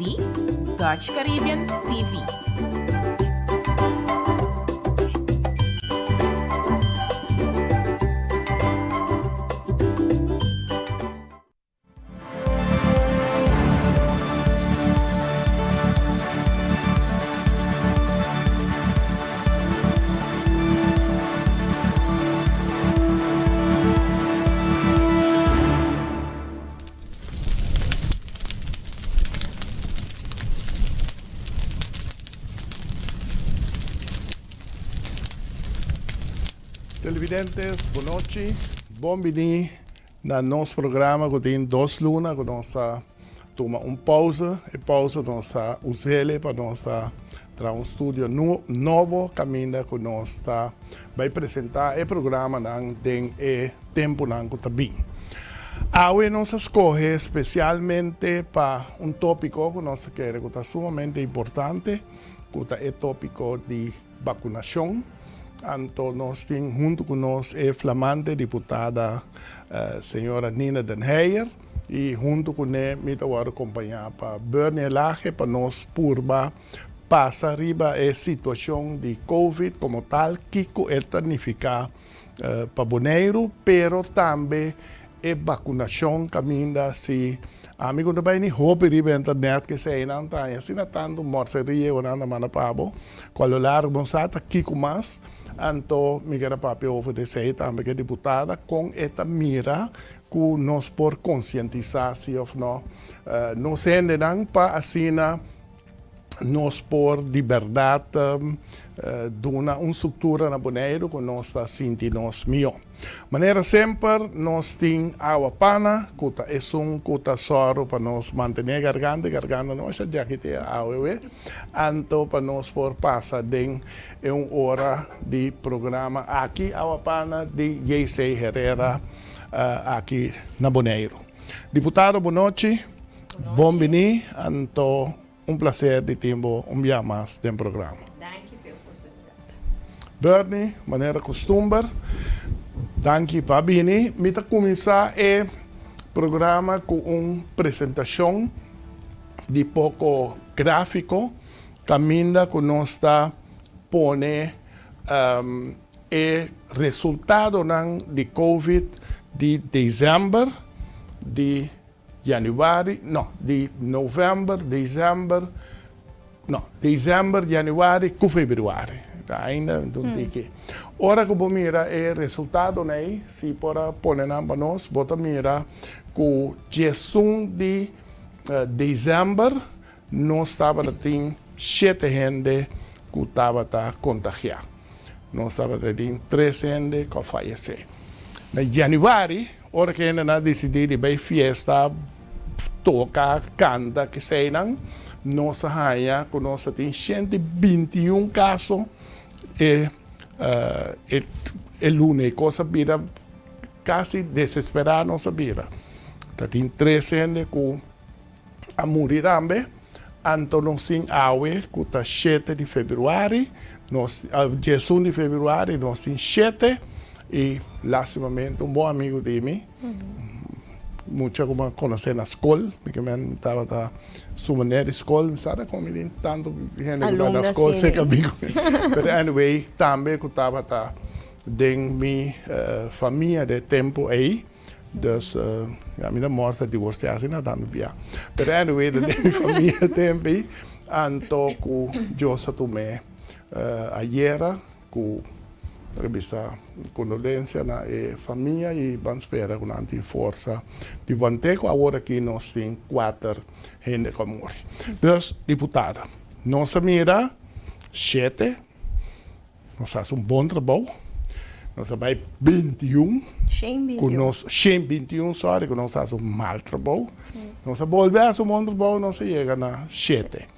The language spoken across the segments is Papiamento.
Di Dutch Caribbean TV. Televidentes, bonochi. Bon bini na nos programa ku tin dos luna ku nos ta tuma un pausa. E pausa nos ta us'ele pa nos ta traha un studio nobo kaminda ku nos ta bai presentá e programanan den e tempunan ku ta bin. Awe nos a skohe spesialmente pa un tópiko ku nos ta kere ku ta sumamente importante, ku ta e tópiko di bakunashon. Anto nos tin huntu ku nos e flamante diputada señora Nina den Heyer i huntu kuné mi ta wòrdu kompañá pa Bernie Elhage pa nos purba pasa riba e situashon di Covid komo tal, kiko e ta nifiká pa Boneiru, pero tambe e bakunashon kaminda si ami ku no bai ni hopi riba internet kesei nan ta haña asina tantu morseria ku nan ta manda pa bo ku a lo largo bo no sa ta kiko mas, anto mi kier a papia over di esei tambe ku e diputada kon e ta mira ku nos por konsientisá si òf no nos hendenan pa asina nos por di bèrdat duna un struktura na Boneiru ku nos ta sinti nos mihó. Manera semper nos tin awa pana ku ta esun ku ta sòru pa nos mantené garganta, e garganta no masha djakitea awe we, anto pa nos por pasa den e un ora di programa aki awa pana di JC Herrera aki na Boneiru. Diputado bonochi. Bon bini, anto un placer di tin bo un bia mas den programa. Danki p'e oportunidad. Bernie, manera costumber, danki pa bini. Mi ta cuminsa e programa cu un presentacion di poco grafico caminda cu nos ta pone e resultadonan di Covid di december di Januari, no, di november, december, no, december, januari ku februari. Ta ainda un tiki. Ora ku bo mira e resultadonan ei, si por a pone nan pa nos, bo ta mira ku diesun di december nos tabata tin shete hende ku tabata kontagiá. Nos tabata tin tres hende ku a fayesé. Na januari, Ora ku hendenan a disidí di bai fiesta, toka, kanta, keseinan, nos a haña ku nos a tin 121 kaso e e luna. E kos a bira kasi desesperá nos a bira. Ta tin tres hende ku a muri tambe, anto nos tin awe ku ta shete di februari, nos diesun di februari nos tin shete i lastimamente un bon amigu di mi, mucha ku mi a konosé na skol, mi ke men tabata su meneer di skol, mi sa ta kon mi tin tantu hende ku ta na skol serka amigu mi, pero anyway tambe ku tabata den mi famia den e tempu ei. Dus ya mi ta mors ta divorcia asina tantu bia. Pero anyway ta den mi famia tempo ei anto ku Dios a tum'é ayera ku ta bisa kondolensia na e famia i ban spera ku nan tin forsa di want'é ku awor aki nos tin kuater hende ku a muri. Dus diputada nos a mira shete. Nos a hasi un bon trabou. Nos a bai 21. 121. Ku nos, 121, sorry, ku nos a hasi un mal trabou. Nos a bolbe hasi un bon trabou, nos a yega na shete.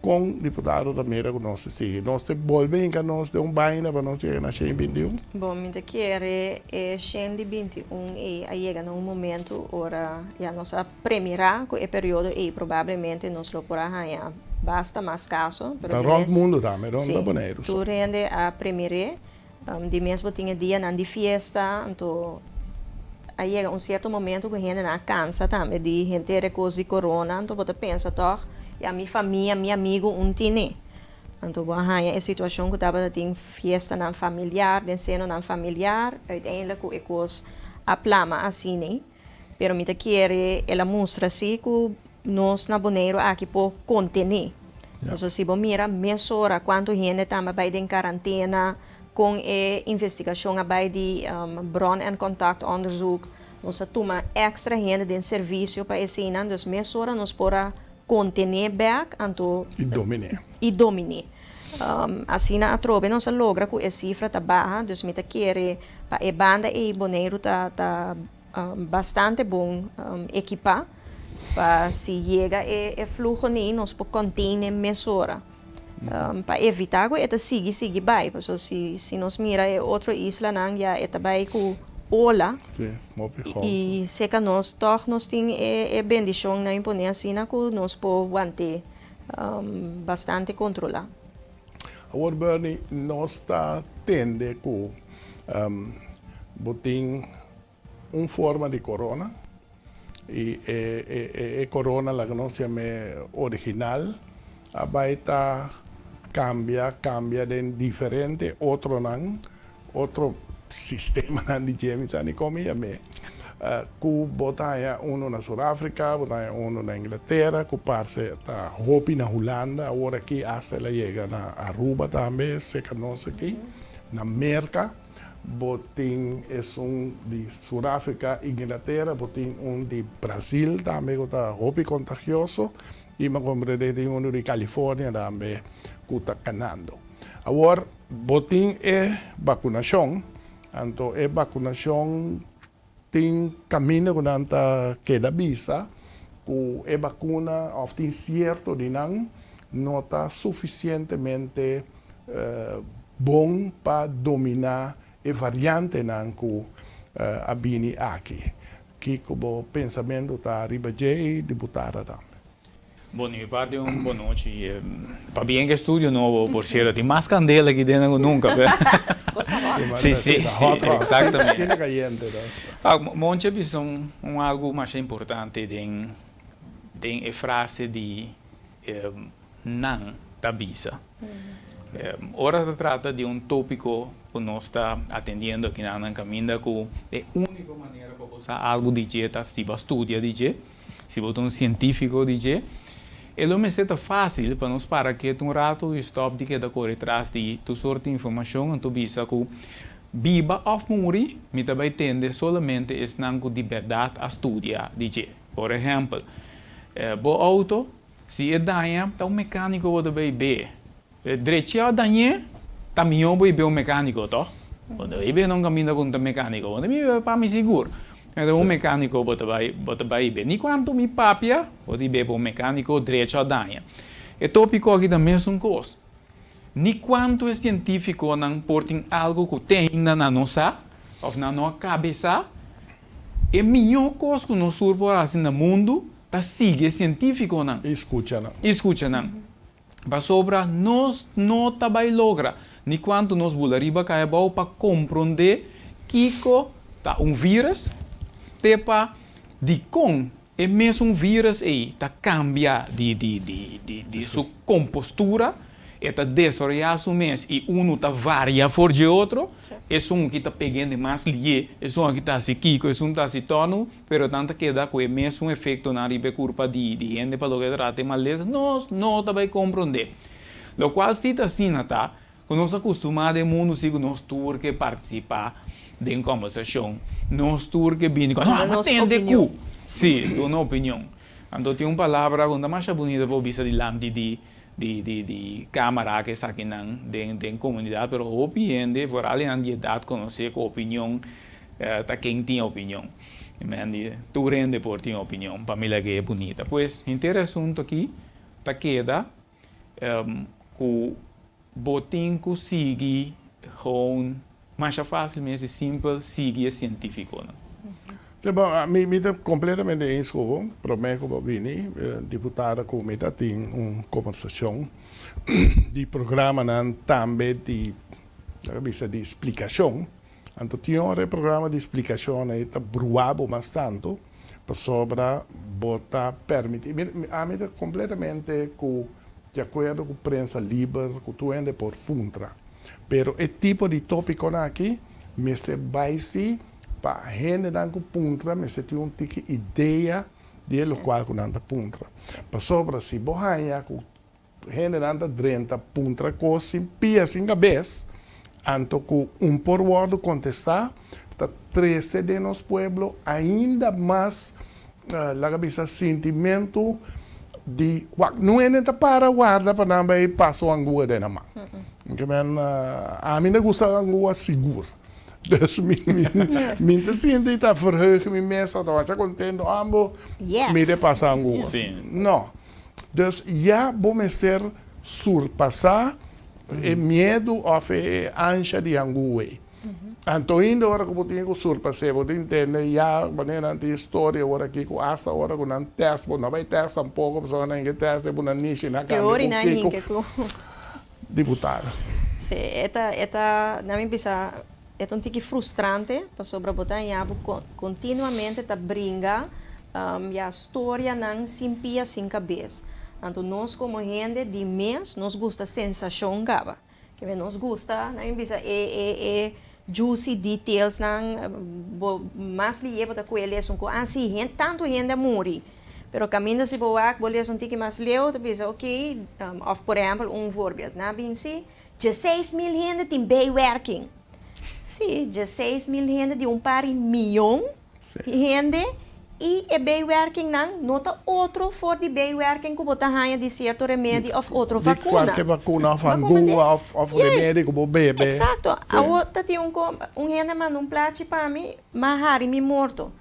Kon diputado ta mira ku nos ta sigui? Nos ta bolbe hinka nos den un baina pa nos yega na 121? Bon, mi ta kere e 121 ei a yega na un momento ora ya nos a premirá ku e periodo ei probablemente nos lo por a haña basta mas kaso, pero Ta di rònt mes mundu tambe, rònt sí, ta Boneiru so. tur hende a premir'é. Di mes bo tin e dianan di fiesta, anto A yega un sierto momento ku hendenan a kansa tambe di henter e kos di corona, anto bo ta pensa tòg, ya mi famia, mi amigu un tine. Anto bo a haña e situashon ku tabata tin fiestanan familiar, den senonan familiar, uiteindelijk ku e kos a plama asina. Pero mi ta kere el a mustra si ku nos na Boneiru aki por kontené. Pasobra si bo mira mesora kuantu hende tambe a bai den karantena, kon e investigashon a bai di bron en contactonderzoek, nos a tuma èkstra hende den servisio pa eseinan, dus mesora nos por a kontené bèk anto. I dominé. I dominé. Asina atrobe nos a logra ku e sifra ta baha, dus mi ta kere pa e banda ei Boneiru ta ta bastante bon ekipá pa si yega e fluho nei nos por kontené mesora pa evitá ku e ta sigui sigui bai, pasobra si si nos mira e otro islanan ya e ta bai ku ola i seka nos tòg nos tin e bendishon nan imponé asina ku nos por want'é bastante kontrolá. Awor Bernie, nos ta tende ku bo tin un forma di corona i e corona laga nos yam'é original a bai ta kambia kambia den diferente otronan Otro sistemanan di dje mi sa ni kon mi yam'é, ku bo ta haña unu na Sur Afrika, bo ta haña unu na Inglatera, ku parse ta hopi na Hulanda awor aki, asta el a yega na Aruba tambe, serka nos aki, na Merka bo tin esun di Sur Afrika, Inglatera, bo tin un di Brazil tambe ku ta hopi kontagioso, i mi a komprendé tin unu di California tambe ku ta kanando. Awor. Bo tin e bakunashon, anto e bakunashon tin kaminda ku nan ta keda bisa ku e bakuna òf tin sierto di nan no ta sufisientemente bon pa dominá e variantenan ku a bini aki. Kiko bo pensamentu ta riba dje i diputada tambe? Bon di mi parti un bon nochi. Pabien cu e studio nobo por cierto. Tin mas candela aki den cu nunca. Si, si, si, exactamente. Tiene cayente ta. Monchi a bisa un algo masha importante den den e frase di nan ta bisa. Ora ta trata di un topico cu nos ta atendiendo aki nan caminda cu e unico manera pa bo sa algo di dje ta si bo a studia di dje. Si bo ta un sientífiko di dje, e lo mester ta fásil pa nos para ketu un ratu i stòp di keda kore tras di tur sort di informashon anto bisa ku biba òf muri mi ta bai tende solamente esnan ku di bèrdat a studia di dje. Por ehèmpel, bo outo, si e daña, ta un mekániko bo ta bai be. Drechi a dañ'é, ta mihó bo i be un mekániko, tòg? Bo ta bai be na un kaminda ku no ta mekániko, bo ta bai be pa mi sigur. Enton un mekániko bo ta bai, bo ta bai be. Ni kuantu mi papia, bo ta i be pa un mekániko drechi a daña. E tópiko aki ta mesun kos. Ni kuantu e sientífikonan por tin algu ku te ainda nan no sa, òf nan no a kabe sa, e mihó kos ku nos tur por hasi na mundu ta sigui e sientífikonan. I skucha nan. I skucha nan. Pasobra nos no ta bai logra ni kuantu nos bula riba kai abou pa komprondé kiko ta un vírus, te pa dikon e mesun vírus ei ta kambia di di di di di su kompostura, e ta desaroyá su mes i unu ta varia for dje otro, esun ki ta peg'é mas lié, esun aki ta hasi kiko, esun ta hasi tònu. Pero nan ta keda ku e mesun efektonan riba e kurpa di di hende pa loke ta trata e malesa, nos no ta bai komprondé. Lokual si ta asina ta ku nos a kustumá den mundu si ku nos tur ke partisipá den kòmbersashon, nos tur ke bini ku, no, a tende ku! Si, duna opinion. Anto tin un palabra ku no ta masha bunita pa bo bisa dilanti di di di di kámara ku esakinan den den komunidat, pero hopi hende, foral esnan di edat konosé ku opinion Ta ken tin opinion. Men di tur hende por tin opinion pa mi lag'é bunita. Pues henter e asuntu aki ta keda ku bo tin ku sigui gewoon masha fásil mes i simpel sigui e sientífikonan. Sí, bon, mi mi ta kompletamente eens ku bo. Promé ku bo bini, diputada ku mi ta tin un kombersashon di programanan tambe di, laga bisa, di splikashon. Anto tin ora e programa di splikashon ei ta brua bo mas tantu pasobra bo ta permití. Mira, ami ta kompletamente ku di akuerdo ku prensa liber, ku tur hende por puntra. Pero e tipo di tópikonan aki mester bai si pa hendenan ku puntra mester tin un tiki idea di e lokual ku nan ta puntra. Pasobra si bo haña ku Hendenan ta drenta puntra kos sin pia sin kabes, anto ku un por wòrdu kontestá, ta trese den nos pueblo ainda mas, laga bisa, sintimentu di wak. No hende ta para warda pa nan bai pasa un angua den nan man. Ke men, ami ta gusta angua sigur. Dus mi mi ta sinti ta verheug mi mes, ta masha kontento, ambo mi ta pasa angua. No. Dus ya bo mester surpasá e miedu òf e ansha di anguwe. Anto ainda ora ku bo tin ku surpas'é, bo tin tende ya manera nan tin storia ora aki ku asta ora ku nan tèst bo no bai tèst tampoko pasobra nan ke tèst e bo nan nishi nan kambia ku kiko diputado. Sí, e ta e ta nan mi bisa E ta un tiki frustrante pasobra bo ta haña bo kontinuamente ta bringa ya storianan sin pia sin kabes. Anto nos komo hende di mes nos gusta sensashon kaba. Keme nos gusta nan bisa e e e juicy detailsnan bo mas liye bo ta kohe les un ko ah si tantu hende a muri pero kaminda si bo wak bo les un tiki mas leu ta bisa ok òf por ehèmpel un voorbeeld nan a bin si 16.000 hende tin bijwerking. Sí, 16.000 hende di un par di miyon hende i e bijwerkingnan no ta otro for di bijwerking ku bo ta haña di sierto remedi òf otro vakuna. Di kualke vakuna òf angua òf remedi ku bo bebe. Eksakto. Awor ta tin un un hende a manda un plachi pa mi, m'a hari mi morto.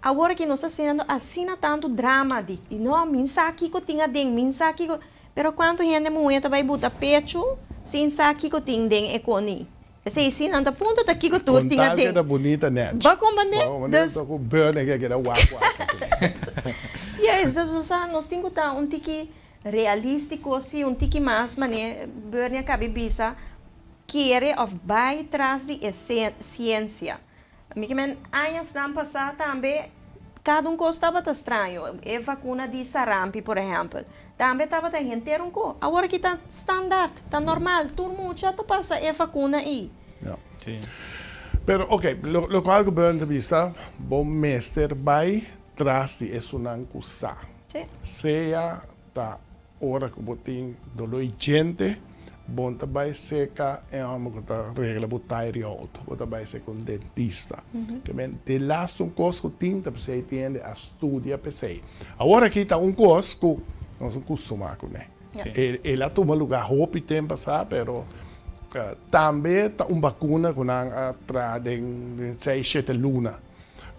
Awor aki nos ta sintiendo asina tantu drama di no, mi sa kiko tin aden, mi sa kiko. Pero kuantu hende muhé ta bai buta pechu sin sa kiko tin den e koni? Esei si nan ta punta ta kiko tur tin Kontal aden. keda bunita nèt. Bo komprendé? Bo komprendé? Dus. Ku Bernie ke keda wak wak. Juist, dus nos sa nos tin ku ta un tiki realístiko si, un tiki mas manera Bernie a kabi bisa, kere òf bai tras di e siensia. Mi ke men añasnan pasá tambe kada un kos tabata straño. E vakuna di sarampi por ehèmpel tambe tabata henter un ko. Awor aki ta standaard, ta normal, tur mucha ta pasa e vakuna ei. Ja. Pero ok, lokual ku Bernd ta bisa, bo mester bai tras di esunnan ku sa. Sea ta Ora ku bo tin doló i djente, bo ta bai seka e hòmber ku ta regla bo tayer di outo, bo ta bai seka un dentista. Ke men, di lastu un kos ku tin ta p'esei tin hende a studia p'esei. Awor aki ta un kos ku nos no kustumá kuné. El a tuma lugá hopi tempu pasá, pero tambe ta un bakuna ku nan a traha den seis, shete luna.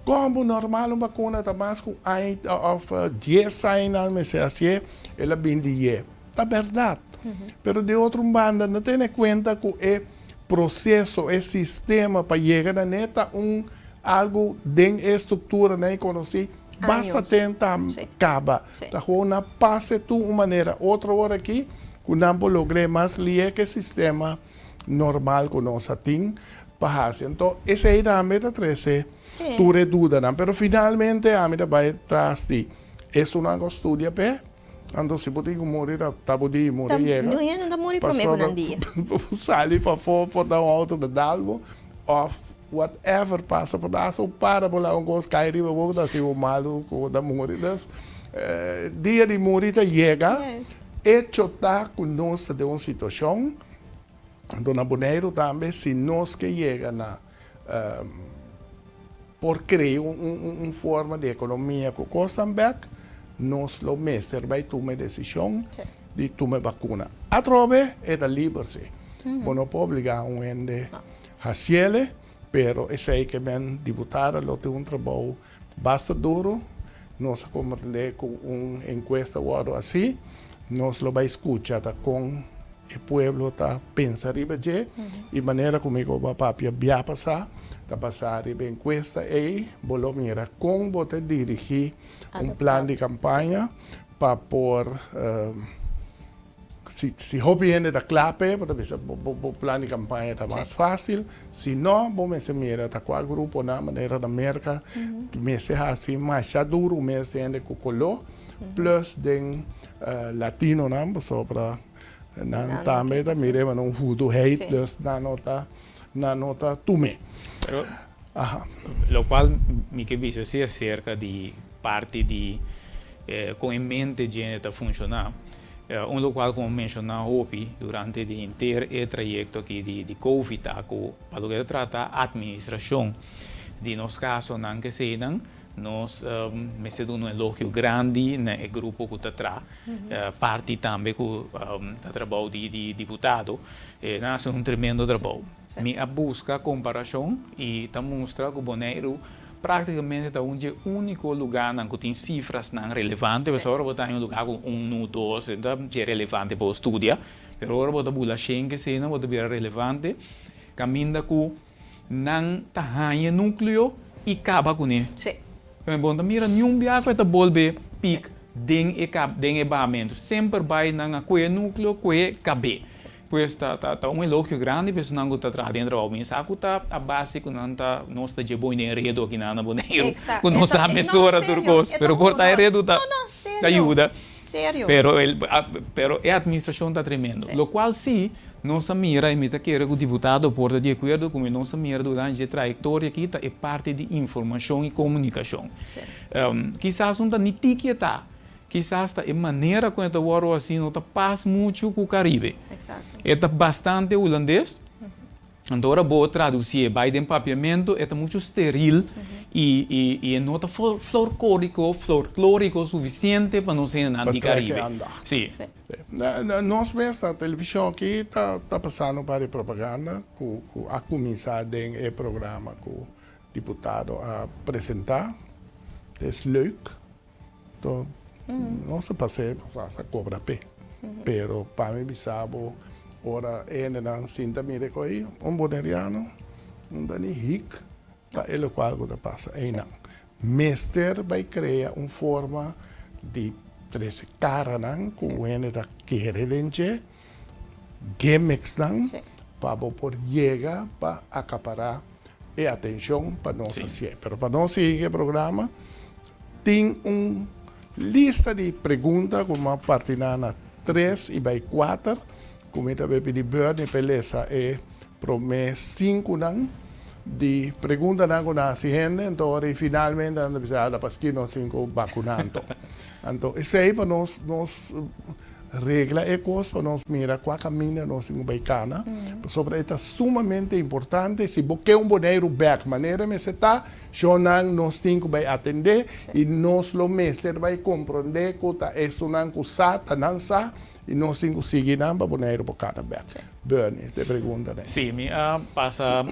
Como normal un vacuna ta mas cu aña of dies añanan mester hacié, el a bin di ye. Ta berdad. Pero di otro un banda no tene cuenta cu e proceso, e sistema pa yega na ne ta un algo den e structuranan y conoci basta tenta caba. Ta gewoon na pase tur un manera otro ora aki cu nan por logr'é mas lié cu e sistema normal cu nos a tin pa haci. Anto esey tambe ta trece tur e dudanan. Pero finalmente ami ta bay tras di esunnan cu a studia p'e. Anto si bo tin cu muri ta bo di muri yega. No hende ta muri prome cu nan dia. Pasobra bo sali pafó por ta un auto ta dal bo of whatever pasa por ta hasta un para por laga un cos cay riba bo cu ta haci bo malo cu bo ta muri. Dus dia di muri ta yega. Echo ta cu nos ta den un situacion. Anto na Boneiru tambe si nos ke yega na por krea un forma di ekonomia ku kosnan bèk, nos lo mester bai tuma e desishon di tuma e bakuna. Atrobe e ta liber si. Bo no por obligá un hende hasiele, pero esei ke men diputado lo tin un trabou basta duru. Nos a komprendé ku un enkuesta wòrdu hasi, nos lo bai skucha ta kon E pueblo ta pensa riba dje y manera cu mi cu a papia bia pasa ta basa riba e encuesta ey bo lo mira con bo ta dirigi un plan di campaña pa por Si si hopi hende ta kla p'e, bo ta bisa bo bo bo plan di kampaña ta mas fásil. Si no, bo mester mira ta kua gruponan, manera na Merka, mester hasi masha duru mes hende ku koló, plus den latinonan, pasobra nan tambe ta mira e manera un voodoo hate, dus nan no ta nan no ta tum'é. Pero lokual mi ke bisa si aserka di parti di kon e mente djende ta funshoná, un lokual ku a menshoná hopi durante di henter e trayekto aki di covid ta ku pa loke ta trata atministrashon di nos kasonan keseinan nos mester duna un elogio grandi na e grupo ku ta traha parti tambe ku ta trabou di diputado, nan a hasi un tremendo trabou. Mi a buska komparashon i ta mustra ku Boneiru práktikamente ta un dje úniko lugánan ku tin sifrasnan relevante, pasobra ora bo ta den un lugá ku unu, dos, e ta dje relevante pa bo studia, pero ora bo ta bula shen keseinan bo ta bira relevante, kaminda ku nan ta haña e núkleo i kaba kuné. Bo no ta mira niun biaha ku e ta bolbe pik den e den e bahamentu, semper bai nan a kue e núkleo, kue kab'é. Pues ta ta ta un elogio grandi pa esunnan ku ta traha den trabou. Mi sa ku ta a base ku nan ta nos ta dje bon den enredo aki nan na Boneiru ku nos sa mesora tur kos pero por ta enredo ta ta yuda pero el pero e administrashon ta tremendo. Lokual si nos a mira i mi ta kere ku diputado por ta di akuerdo ku mi nos a mira durante dje trayektoria aki ta e parti di informashon i komunikashon. Kisas no ta ni tiki e ta. Kisas ta e manera ku e ta wòrdu hasi no ta pas muchu ku Karibe. E ta bastante hulandes, anto ora bo tradusié bai den papiamentu e ta muchu steril i i e no ta florkóriko, florklóriko sufisiente pa nos hendenan di Karibe. Sí. Nos mes na televishon aki ta pasando un par di propaganda ku a kuminsá den e programa ku diputado a presentá. Es leuk. Enton nos ta pas'é a kobra p'e. Pero pa mi bisa bo ora e hendenan sinta mira ku ei un boneriano no ta ni hik pa e lokual ku ta pasa einan. Mester bai krea un forma di trese karanan ku hende ta kere den dje, gimmicks-nan pa bo por yega pa akapará e atenshon pa nos hasié. Pero pa nos sigui ku e programa tin un lista di pregunta ku mi a parti nan na tres i bai kuater ku mi ta bai pidi Bernie pa e lesa e promé sinkunan di preguntanan ku nan hasi hende. Anto ora i finalmente nan ta bisa a paski nos tin ku bakuná anto. Anto esei pa nos nos Regla e kos pa nos mira kua kaminda nos tin ku bai kana, pasobra e ta sumamente importante. Si bo ke un Boneiru bèk manera mester ta, shonnan nos tin ku bai atendé i nos lo mester bai komprondé ku ta esunnan ku sa ta nan sa i nos tin ku sigui nan pa Boneiru por kana bèk. Bernie, te pregunta den. Sí, mi a pasa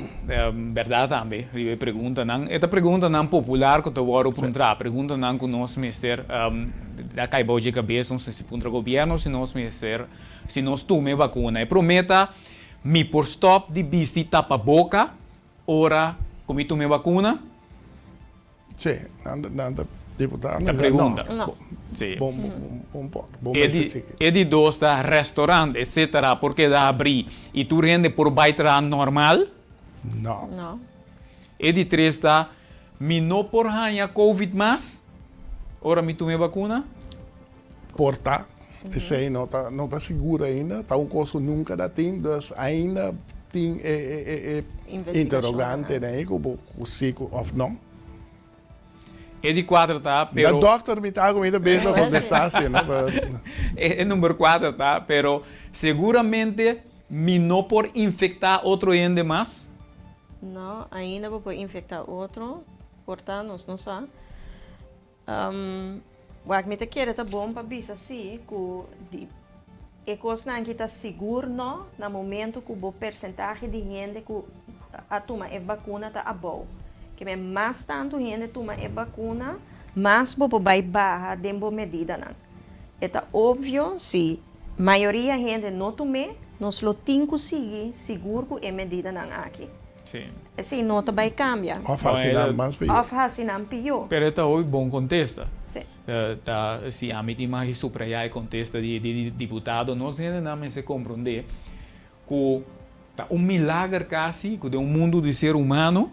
bèrdat tambe riba e preguntanan. E ta preguntanan popular ku ta wòrdu puntrá, preguntanan ku nos mester a kai bou dje kabes, nos mester puntra gobièrnu si nos mester, si nos tuma e bakuna. E promé ta, mi por stòp di bisti tapaboka ora ku mi tuma e bakuna? Sí, nan nan ta diputado. Ta pregunta. No. Sí. Bon, bon, bon por. Bon E di, mester sigui. e di dos ta restaurant etcetera por keda abrí i tur hende por bai traha normal? No. No. E di tres ta mi no por haña covid mas ora mi tuma e bakuna? Por ta. Esei no ta no ta sigur ainda. Ta un kos ku nunka ta tin, dus ainda tin e e e e Investigashon interogante ei ku bo ku si ku òf no. E di kuater ta, Na pero. dòkter mi ta ku mi ta bisa kontestá si no, pero. E number kuater ta, pero seguramente mi no por infektá otro hende mas? No, ainda bo por infektá otro, por ta, nos no sa. Wak mi ta kere ta bon pa bisa si ku di e kosnan aki ta sigur no na momento ku bo persentahe di hende ku a tuma e bakuna ta abou. Ke men mas tantu hende tuma e bakuna mas bo por bai baha den bo medidanan. E ta obvio si mayoria hende no tum'é nos lo tin ku sigui sigur ku e medidanan aki. Sí. Esei no ta bai cambia. Of haci nan mas pió. Of haci nan pió. Pero e ta hopi bon contesta. Sí. Ta si ami tin mag di subrayá e kontesta di di diputado, nos hendenan mester komprondé ku ta un milager kasi ku den un mundu di ser humano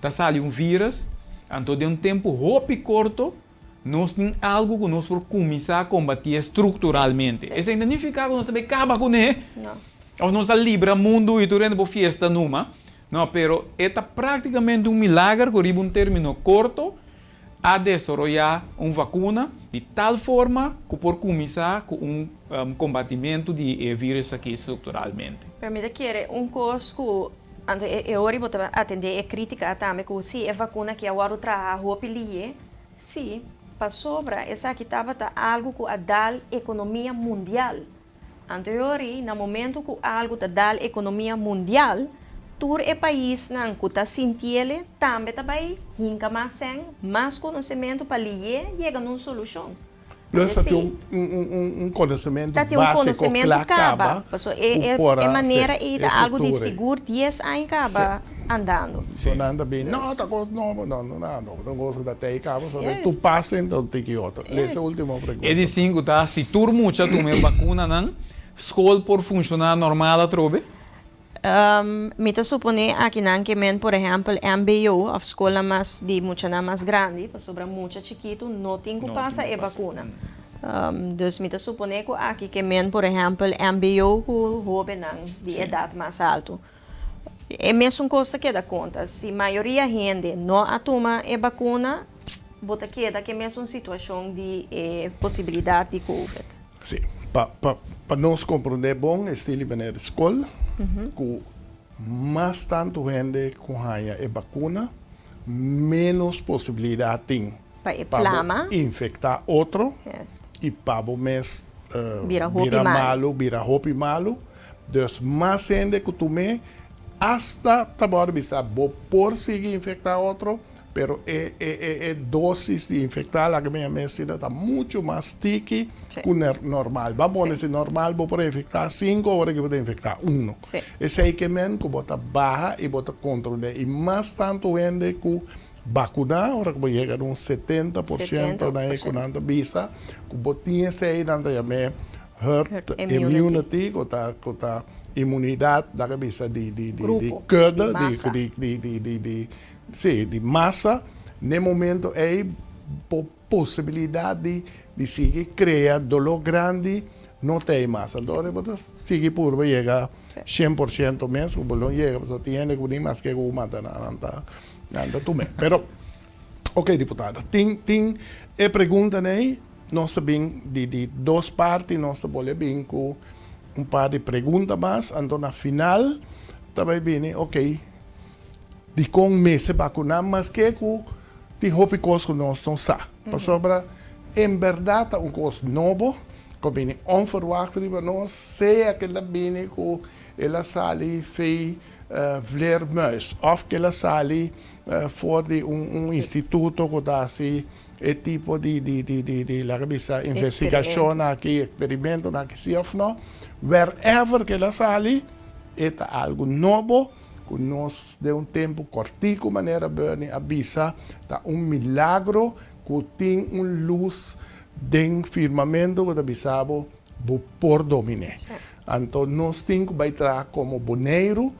ta sali un vírus, anto den un tempu hopi korto nos tin algu ku nos por kuminsá kombatié strukturalmente. Esei no nifiká ku nos ta bai kaba kuné òf nos ta libra mundu i tur hende por fiesta numa. No, pero e ta práktikamente un milager ku riba un término korto a desaroyá un vakuna di tal forma ku por kuminsá ku un kombatimentu di e vírus aki strukturalmente. Pero mi ta kere un kos ku anto e ora bo ta atendé e krítika tambe ku si e vakuna aki a wòrdu traha hopi liye, si, pasobra esaki tabata algu ku a dal ekonomia mundial. Anto e ori, na momento ku algu ta dal ekonomia mundial, tur e paisnan ku ta sintiele tambe ta bai hinka mas sèn, mas konosementu pa liyé yega na un solushon. Plus ta tin un konosementu Ta tin un básiko konosementu kla kaba, kaba paso ku e por e a manera se ei e ta algu di struktura ei. sigur dies aña kaba andando. So nan ta bin, no Dus. ta kos nobo, no no nada nobo, ta kos ku ta tei kaba, so tur Juist. pasa enton tiki otro. Lesa e Juist. ultimo E di pregunta. sinku ta, si tur mucha tuma e bakunanan, skol por funshoná normal atrobe? Mi ta suponé akinan ke men por ehèmpel mbo òf skolnan mas di muchanan mas grandi, pasobra mucha chikitu no tin ku No tin pasa ku e pasa. bakuna. Dus mi ta suponé ku aki ke men por ehèmpel mbo ku hóbennan di edat mas altu. E mesun kos ta keda konta, si mayoria hende no a tuma e bakuna, bo ta keda ku e mesun situashon di e posibilidat di covid. Si, pa pa pa nos komprondé bon e stil di manera di skol, ku mas tantu hende ku haña e bakuna, ménos posibilidat tin Pa e pa bo plama. infektá otro Juist. i pa bo mes Bira hopi bira malu. malu, bira hopi malu. Dus mas hende ku tum'é, asta ta wòrdu bisa bo por sigui infektá otro, pero e e e e dosis di infektá laga mi a mensina ta muchu mas tiki ku normal. Ban pone si normal bo por infektá sinku ora ki bo ta infektá uno. Esei ke men ku bo ta baha i bo ta kontrol'é i mas tantu hende ku bakuná ora ku bo yega na un 70% na e ku nan ta bisa ku bo tin esei nan ta yam'é herd immunity ku ta ku ta inmunidat laga bisa di di di di kudde di di di di di si di masa n'e momento ei bo posibilidat di di sigui krea doló grandi no ta ei mas anto ora bo ta sigui purba yega 100% mes ku bo lo yega pasobra tin hende ku ni maske ku mata nan nan ta nan ta tum'é pero ok diputada tin tin e preguntanan ei. Nos ta bin di di dos parti, nos ta bolbe bin ku un par di pregunta mas, anto na final ta bai bini, ok, dikon mester bakuná maske ku tin hopi kos ku nos no sa? Pasobra en bèrdat ta un kos nobo ku a bini onverwacht riba nos, sea ku el a bini ku el a sali fei vleermuis òf ku el a sali for di un instituto ku ta hasi E tipo di di di di di laga bisa investigashon aki, eksperimentonan aki si òf no, wherever ku el a sali e ta algu nobo ku nos den un tempu kòrtiku manera Bernie a bisa ta un milagro ku tin un lus den firmamento ku ta bisa bo bo por domin'é. Anto nos tin ku bai traha komo Boneiru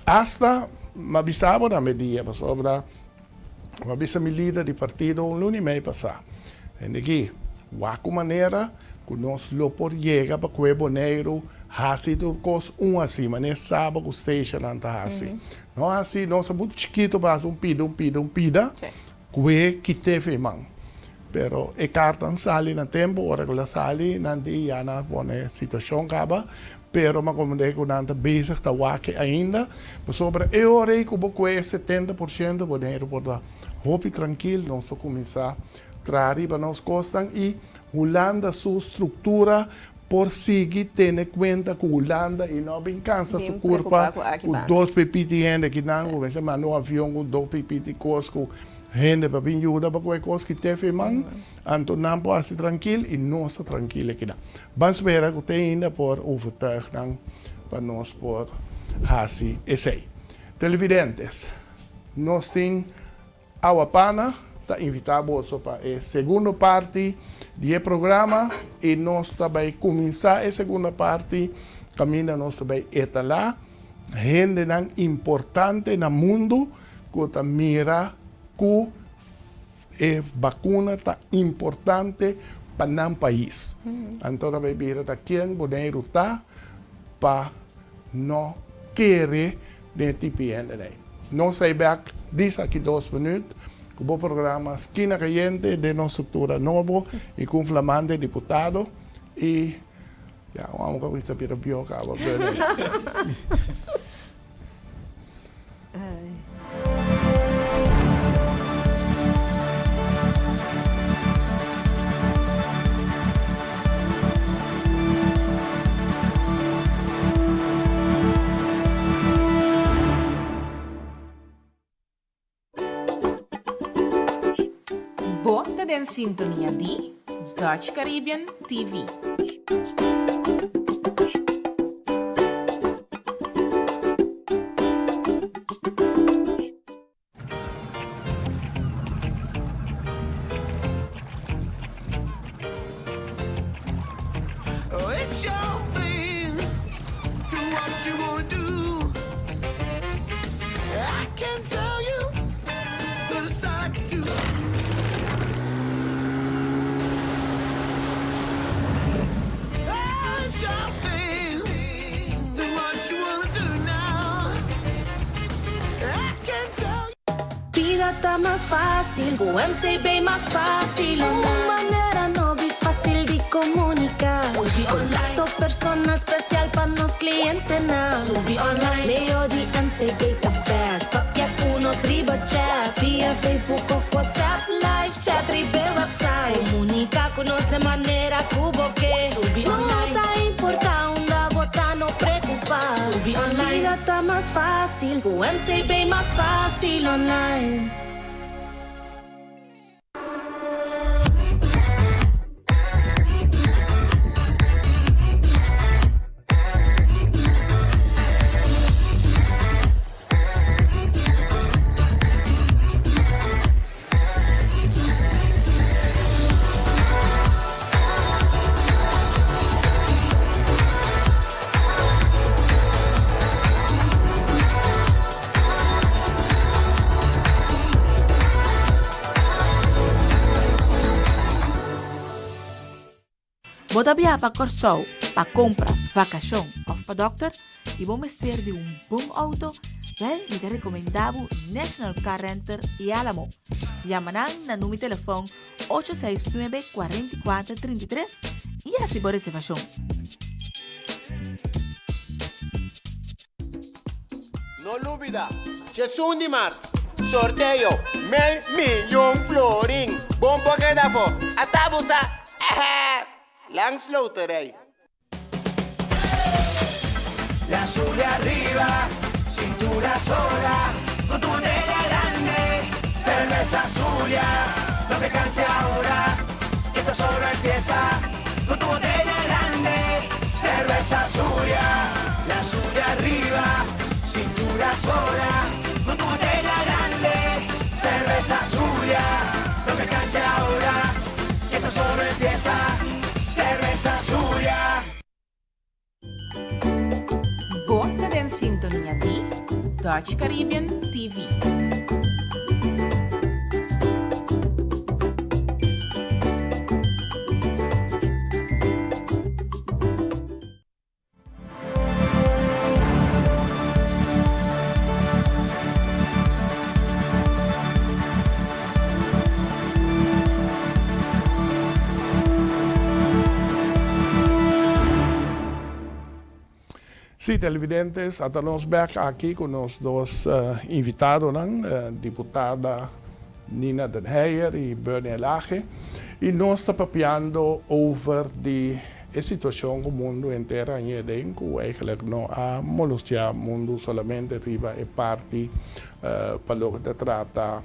hasta m'a bisa bo na media pasobra. Mi a bisa mi lider di partido un luna i mei pasá, Hende aki, wak un manera ku nos lo por yega pa kue Boneiru hasi tur kos un así, manera Saba ku Stationan ta hasi. No hasi, nos ta muchu chikitu pa hasi un pida, un pida, un pida, kue kit'é fe man. Pero e karta sali na tempu, ora ku el a sali, nan di ya nan a pone situashon kaba, Pero mi a comprende cu nan ta bezig ta wak ainda, pasobra e ora ey cu bo cue e 70% Boneiru por ta hopi trankil, nos por cuminsa traha riba nos cosnan y Hulanda su structura por sigui tene cuenta cu Hulanda y no bin cansa su Bin curpa preocupa cu aki cu banda. dos pipiti hende aki nan cu mester manda un avion cu dos pipiti cos cu hende pa bin yuda pa cu e cos ki te firman. Anto nan por hasi trankil i nos ta trankil aki nan. Ban spera ku te ainda por overtuig nan pa nos por hasi esei. Televidentes, nos tin awa pana. ta invitá boso pa e segundo parti di e programa i nos ta bai kuminsá e segunda parti kaminda nos ta bai etalá hendenan importante na mundu ku ta mira ku e bakuna ta importante pa nan pais. Anto ta bai bira ta ken Boneiru ta pa no kere den e tipi hende ei. Nos ta bek dis aki dos minuut ku bo programa Skina Kayente den nos struktura nobo i ku un flamante diputado i ya un amo ku a bisa bira bió kaba Burney. Bo ta den sintonia di Dutch Caribbean TV. Bida ta mas fácil ku MCB mas fácil Un manera nobo y fácil di comunica Contacto personal special pa nos clientenan Medio di MCB ta fast Papia ku nos riba chat Via Facebook of WhatsApp Live chat riba e website Comunica ku nos den manera ku bo ke No ta importa unda bo ta no preocupa Bida ta mas fácil ku MCB mas fácil online. Bo ta biaha pa Kòrsou pa kompras, vakashon òf pa dòkter i bo mester di un bon outo? Wèl, mi ta rekomendá bo National Car Renter i Alamo. Yama nan na number telefòn ocho seis nuebe 44 33 i hasi bo reservashon. No lubida, djesun di mart, sorteo mei miyon florin. Bon por keda afo. Ata bo sa! Ehe! Langs loterij. La sube arriba, cintura sola, con tu botella grande, cerveza Zulia, no te canses ahora, que esto solo empieza, con tu botella grande, cerveza Zulia, la sube arriba, cintura sola, con tu botella grande, cerveza Zulia, no te canses ahora, que esto solo empieza, cerveza Zulia. Bo ta den sintonia di Dutch Caribbean TV. Sí, televidentes, ata nos bek aki ku nos dos invitadonan, diputada Nina den Heyer i Bernie Elhage, i nos ta papiando over di e situashon ku mundu henter a hañ'é den, ku eigenlijk no a molestiá mundu solamente riba e parti pa loke ta trata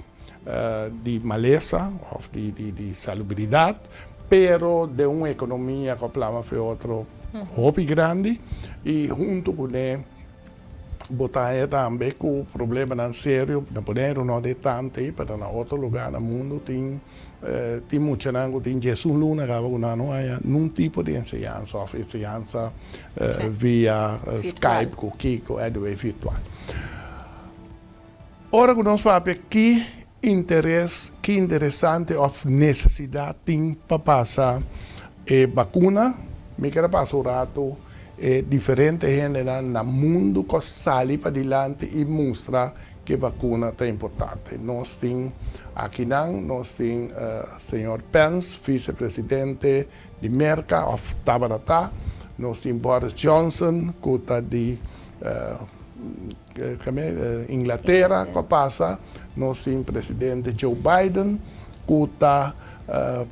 di malesa of di salubridat, pero den un ekonomia ku a plama fe otro hopi grandi i huntu kuné. Bo ta haña tambe ku problemanan serio. Na Boneiru no de tantu ei, pero na otro lugá na mundu tin tin muchanan ku tin diesun luna kaba ku nan no haña nun tipo di enseñansa òf enseñansa via Skype ku kiko, anyway virtual. Ora ku nos papia ki interes, ki interesante òf nesesidat tin pa pasa e bakuna, mi ker a pasa un ratu e diferente hendenan na mundu ku a sali padilanti i mustra ku e bakuna ta importante. Nos tin akinan, nos tin señor Pence, visepresidente di Merka òf tabata ta, nos tin Boris Johnson ku ta di Inglatera ku a pasa, nos tin presidente Joe Biden ku ta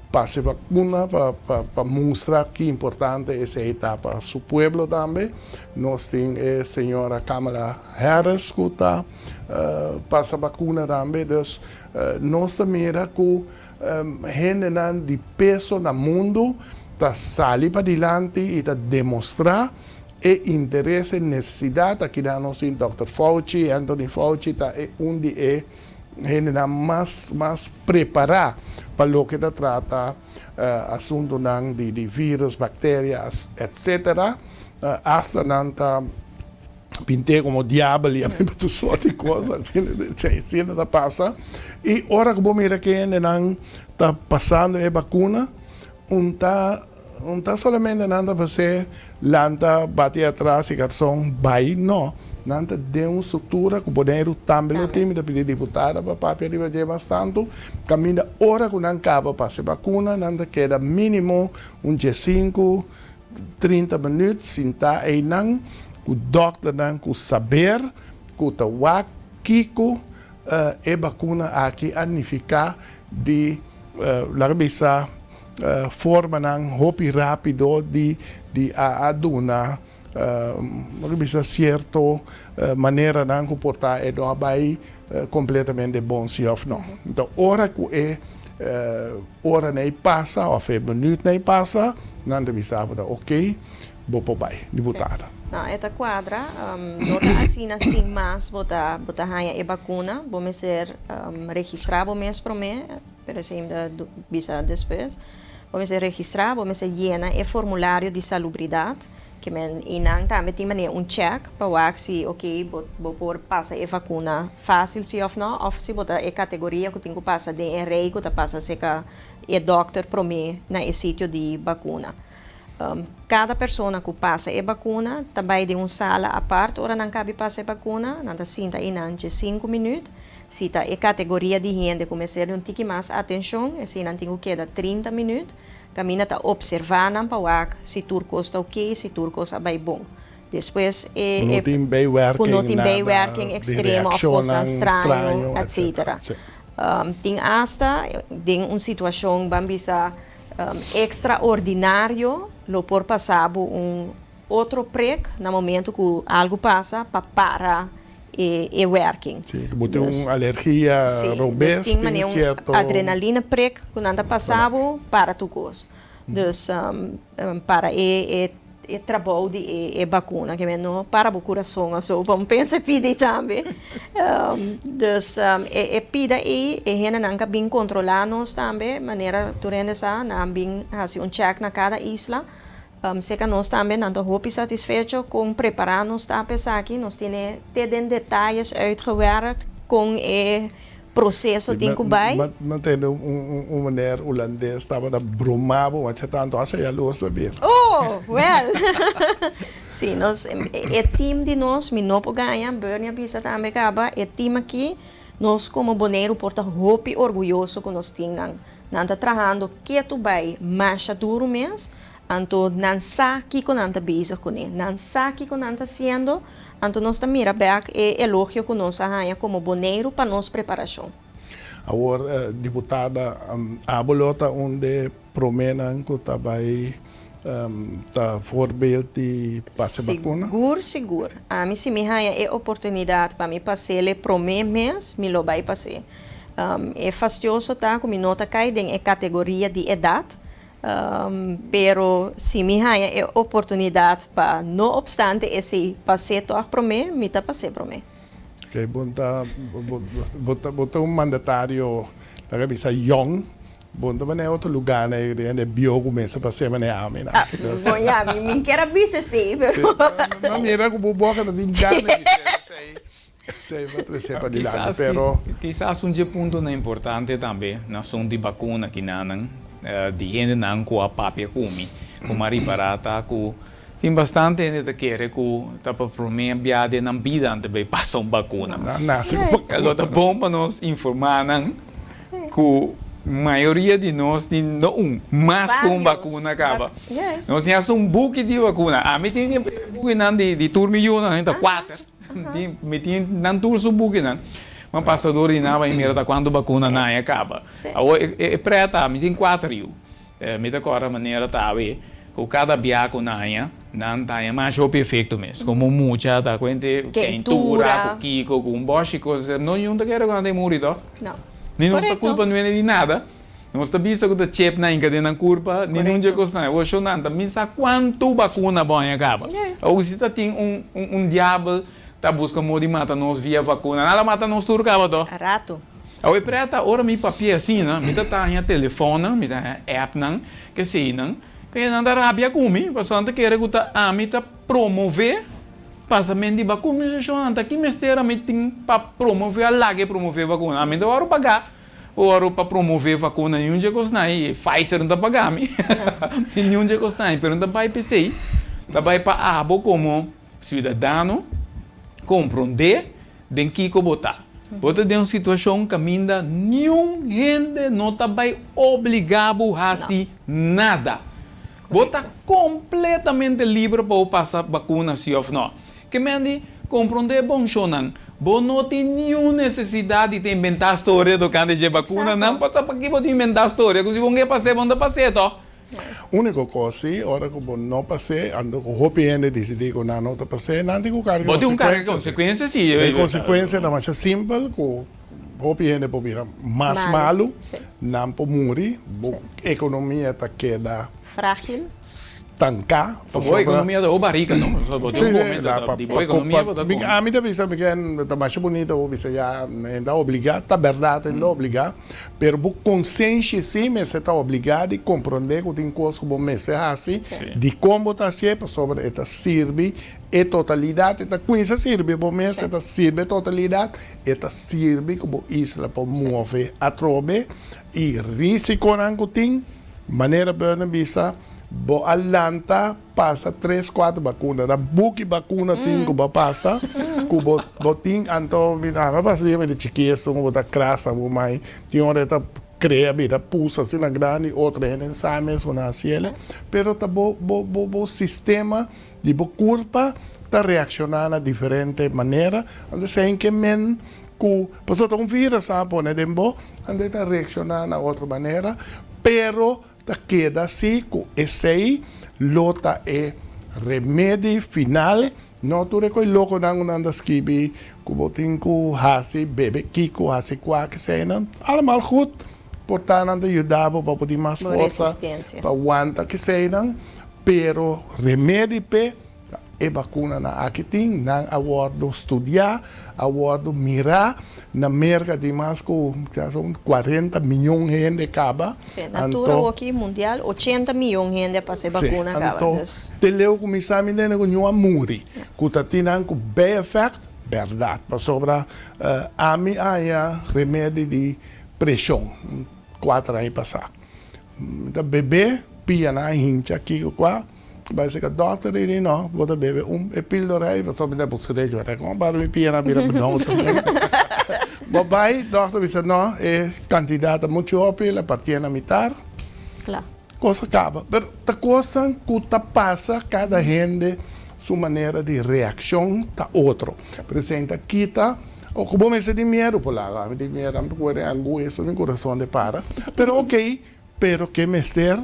pasa e vakuna pa mustra ki importante esei ta pa su pueblo tambe. Nos tin e señora Kamala Harris ku ta pasa bakuna tambe. Dus nos ta mira ku hendenan di peso na mundu ta sali padilanti i ta demostrá E interes, e nesesidat, aki nan nos tin Dòkter Fauci, Anthony Fauci ta e un di e hendenan mas mas prepará pa loke ta trata asuntunan di di virus, bakteria, etcetera. Asta nan ta pint'é komo diabel i a bebe tur sort di kos, asina ta pasa. I ora ku bo mira ku e hendenan ta pasando e bakuna, un ta. No ta solamente nan ta pas'é lanta bati atras i karson bai, no. Nan ta den un struktura ku Boneiru tambe lo tin, mi ta pidi diputada pa papia riba dje mas tantu, kaminda ora ku nan kaba pasa e bakuna nan ta keda mínimo un diesinku, 30 minüt sintá einan ku dòkternan ku saber ku ta wak kiko e bakuna aki a nifiká di laga bisa formanan hopi rapido di di a a duna bo bisa cierto maneranan cu por ta e no a bay completamente bon si of no. Enton ora cu e ora nan pasa of e minuut nan pasa nan ta bisa bo ta ok bo por bay di bo tata. No, e ta cuadra. No ta asina sin mas bo ta bo ta haya e bacuna. Bo mester registra bo mes prome. Pero esei mi ta bisa despues. Bo mester registrá, bo mester yena e formulario di salubridat, ke men i nan tambe tin manera un chèk pa wak si oke bo bo por pasa e vakuna fásil si òf nò, òf si bo ta e kategoria ku tin ku pasa den e rei ku ta pasa serka e dòkter promé na e sitio di bakuna. Kada persona ku pasa e bakuna ta bai den un sala apart ora nan kabi pasa e bakuna, nan ta sinta einan dje sinku minüt. Si ta e kategoria di hende ku mester di un tiki mas atenshon, eseinan tin ku keda 30 minüt. Kaminda ta opservá nan pa wak si tur kos ta oké, si tur kos a bai bon. Despues e Ku no tin bijwerking, ku no tin nada bijwerking di ekstremo òf kosnan reakshonnan straño, straño, etsetera. etsetera. Sí. Tin asta den un situashon, ban bisa, ekstraordinario lo por pasa bo un otro prek na momento ku algu pasa pa para e e werking. Sí, ku bo tin un alergia robes, Sí, dus tin tin manera un sierto. adrenaline prek ku nan ta pasa bo para tur kos. Dus para e e e trabou di e e bakuna ke men no para bo kurason of so, bo pensa e pida ei tambe. Dus e e pida ei e hendenan ka bin kontrolá nos tambe manera tur hende sa nan bin hasi un chèk na kada isla. Seka nos tambe nan ta hopi satisfecho kon prepará nos ta pa esaki. Nos tene te den detayes uitgewerkt kon e proseso tin ku bai. Mi a tende un meneer hulandes tabata broma bo masha tantu hasta yalos pa bira. Oh, wel! Si, nos, e team di nos, mi no por gaña, Bernie a bisa tambe kaba, e team aki, nos komo Boneiru por ta hopi orguyoso ku nos tin nan. Nan ta trahando ketu bai masha duru mes, anto nan sa kiko nan ta bezig kuné, nan sa kiko nan ta hasiendo, anto nos ta mira bèk e elogio ku nos a haña komo Boneiru pa nos preparashon. Awor, diputada, abo lo ta un de proménan ku ta bai ta voorbeeld di pasa bakuna? Sigur, sigur. Ami si mi haña e oportunidat pa mi pas'el e promé mes, mi lo bai pas'é. E fastioso ta ku mi no ta kai den e kategoria di edat. Pero si mi haña e oportunidat pa no opstante esei pas'é tòg promé, mi ta pas'é promé. Oké, bo ta, bo ta, bo ta un mandatario, laga bisa yòn, bo no ta manera otro lugá na e hende bieu ku mester pas'é manera ami nan. Ah, bon ya, mi mi kier a bisa esei, pero. Mi a mira ku bo boka ta tin gana di bisa esei. Esei bo trese padilanti, pero. Kisas un dje puntonan importante tambe na asuntu di bakuna kinanan di hendenan ku a papia ku mi, ku mi a ripará ta ku tin bastante hende ta kere ku ta pa promé bia den nan bida nan ta bai pasa un bakuna. Nan nase ku bakuna. Lo ta bon pa nos informá nan ku mayoria di nos tin no un, mas ku un bakuna kaba. Nos tin hasta un buki di bakuna. Ami tin e bukinan di tur mi yunan, ta kuater. Mi tin nan tur su bukinan. Ma pasa dor di nan bai mira ta kuantu bakuna nan a kaba. Awor e pret ta, mi tin kuater yu. Mi ta kòrda manera ta awe ku kada bia ku nan haña, nan ta haña masha hopi efekto mes. Komo mucha ta kuente keintura ku kiko ku un bòshi kos. No niun ta kere ku nan ta muri tòg. Ni nos ta kulpa nuende di nada. Nos ta bisa ku ta chep nan hinka den nan kurpa, ni nun dje kosnan. Awor sho nan ta misa kuantu bakuna bo haña kaba. Awor si ta tin un un diabel ta buska modo di mata nos via vakuna, nan la mata nos tur kaba to. Rato. Awor e preta ora mi papia asina, mi ta ta haña telefonnan, mi ta haña appnan, keseinan, ku nan ta rabia ku mi, pasobra nan ta kere ku ta ami ta promove pasament di bakuna. Mi di sho nan ta ki mester ami tin pa promove a laga e promove bakuna? Ami ta wòrdu pagá. Ora pa promove vakuna niun dje kosnan ei, Pfizer no ta paga mi, niun dje kosnan ei, pero no ta bai p'esei, ta bai pa abo komo siudadano komprondé den kiko bo ta. Bo ta den un situashon kaminda niun hende no ta bai obligá bo hasi nada. Bo ta kompletamente liber pa bo pasa bakuna si òf nò. Ke men di komprondé bon shonnan, bo no tin niun nesesidat di ta inventá storia tokante dje bakunanan, pasobra paki bo ta inventá storia ku si bo ke pas'é bo no ta pas'é tòg? Úniko kos si, ora ku bo no pas'é, anto ku hopi hende disidí ku nan no ta pas'é, nan tin ku karga Bo tin un karga konsekuensia si. E konsekuensia ta masha simpel ku hopi hende por bira mas malu, nan por muri, bo ekonomia ta keda. Frágil. Stanká. Pa bo ekonomia ta bo barika no? Bo tin un come di bo ekonomia bo ta come. Ami ta bisa mi ken ta masha bunita bo bisa ya nan ta obligá, ta bèrdat nan ta obligá, pero bo konsenshi si mester ta obligá di komprondé ku tin kos ku bo mester hasi, dikon bo ta hasié, pasobra e ta sirbi e totalidat, e ta kuminsá sirbi bo mes, e ta sirbi e totalidat, e ta sirbi ku bo isla por move atrobe i risikonan ku tin. Manera Burnham bisa, Bo a lanta pasa tres cuatro bacuna. Na buki bacuna tin cu bo a pasa, cu bo bo tin anto mi a pasa dia mi ta chiki esun cu bo ta krasa bo mai tin ora e ta crea bira pusa asina grandi otro hende no sa mes cu nan haciele pero ta bo bo bo bo sistema di bo curpa ta reacciona na diferente manera anto esey ke men cu pasobra ta un virus nan a pone den bo anto e ta reacciona na otro manera pero ta keda si cu esey lo ta e remedi final no tur e coy loconan cu nan ta skibi cu bo tin cu haci bebe kico haci cua keseynan allemaal goed por ta nan ta yuda bo pa bo tin mas forsa pa wanta keseynan pero remedi p'e Ta e bakunanan aki tin, nan a wòrdu studiá, a wòrdu mirá. Na Merka tin mas ku un kuarenta mion hende kaba. Sí, na tur awoki mundial ochenta mion hende a pasa e bakuna kaba. Anto, te leu ku mi sa mi tende ku ñu a muri, ku ta tin nan ku bijeffect, bèrdat. Pasobra ami a haña remedi di preshon kuater aña pasá. Mi ta bebé, pianan a hincha kiko kua. Bai seka dokter i di no, bo ta bebe un e pildora ei pasobra mi ta buska derecho pa kon para mi piena bira benauwd asina. Bo bai, dokter bisa no, e kantidat ta muchu hopi, el a partié na mitar. Kla. Kos a kaba. Pero ta kosnan ku ta pasa kada hende su manera di reakshon ta otro. Presenta kita o ku bo mester di miedu por laga. Ami tin miedu, ami ta kore angues, mi kurason de para. Pero okey. Pero ke mester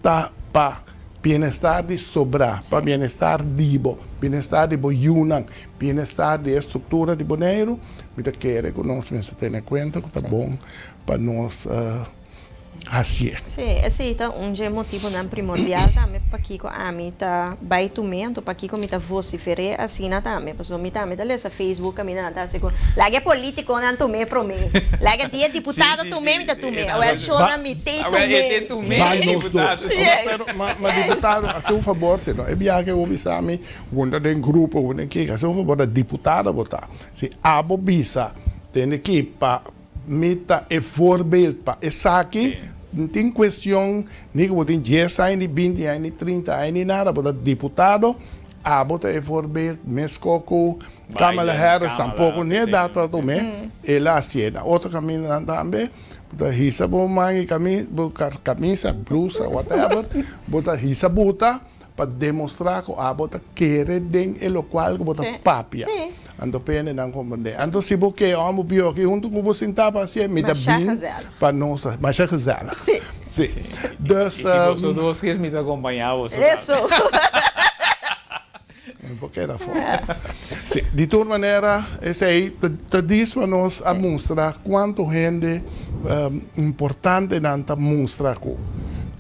ta pa bienestar di sobrá, pa bienestar di bo, bienestar di bo yunan, bienestar di e struktura di Boneiru, mi ta kere ku nos mester tene kuenta ku ta bon pa nos. Hasié. Sí, esei ta un dje motibunan primordial tambe pakiko ami ta bai tum'é, anto pakiko mi ta vosifer'é asina tambe. Pasobra mi tambe ta lesa Facebook kaminda nan ta hasi ku laga e politikonan tum'é promé, laga di e diputado tum'é mi ta tum'é, awel shownan mi tei tum'é. Bai nos dos. Pero ma diputado hasi un fabor si no e biaha ke bo bisa mi ku ta den grupo ku den kiko hasi un fabor ta diputado bo ta si abo bisa tende ki pa Mi ta e voorbeeld pa esaki. N tin cuestion ni cu bo tin dies aña, ni binti aña, ni trinta aña, ni nada. Bo ta diputado, abo ta e voorbeeld mesco cu Kamala Harris tampoco ni edad ta tuma el a hacié. Na otro camindanan tambe bo ta hisa bo manga y bo camisa, blusa, whatever, bo ta hisa buta. Pa demostra ku abo ta kere den e lokual ku bo ta papia. Anto pende nan komprendé. Anto si bo ke òm bo bioki huntu ku bo sintá pa hasié, mi ta bin pa nos masha gezellig. Sí. Dus. I si boso dos kies mi ta kompañá boso tambe. Eso. Mi por keda afó. Sí. Di tur manera esei ta dis pa nos a mustra kuantu hende importante nan ta mustra ku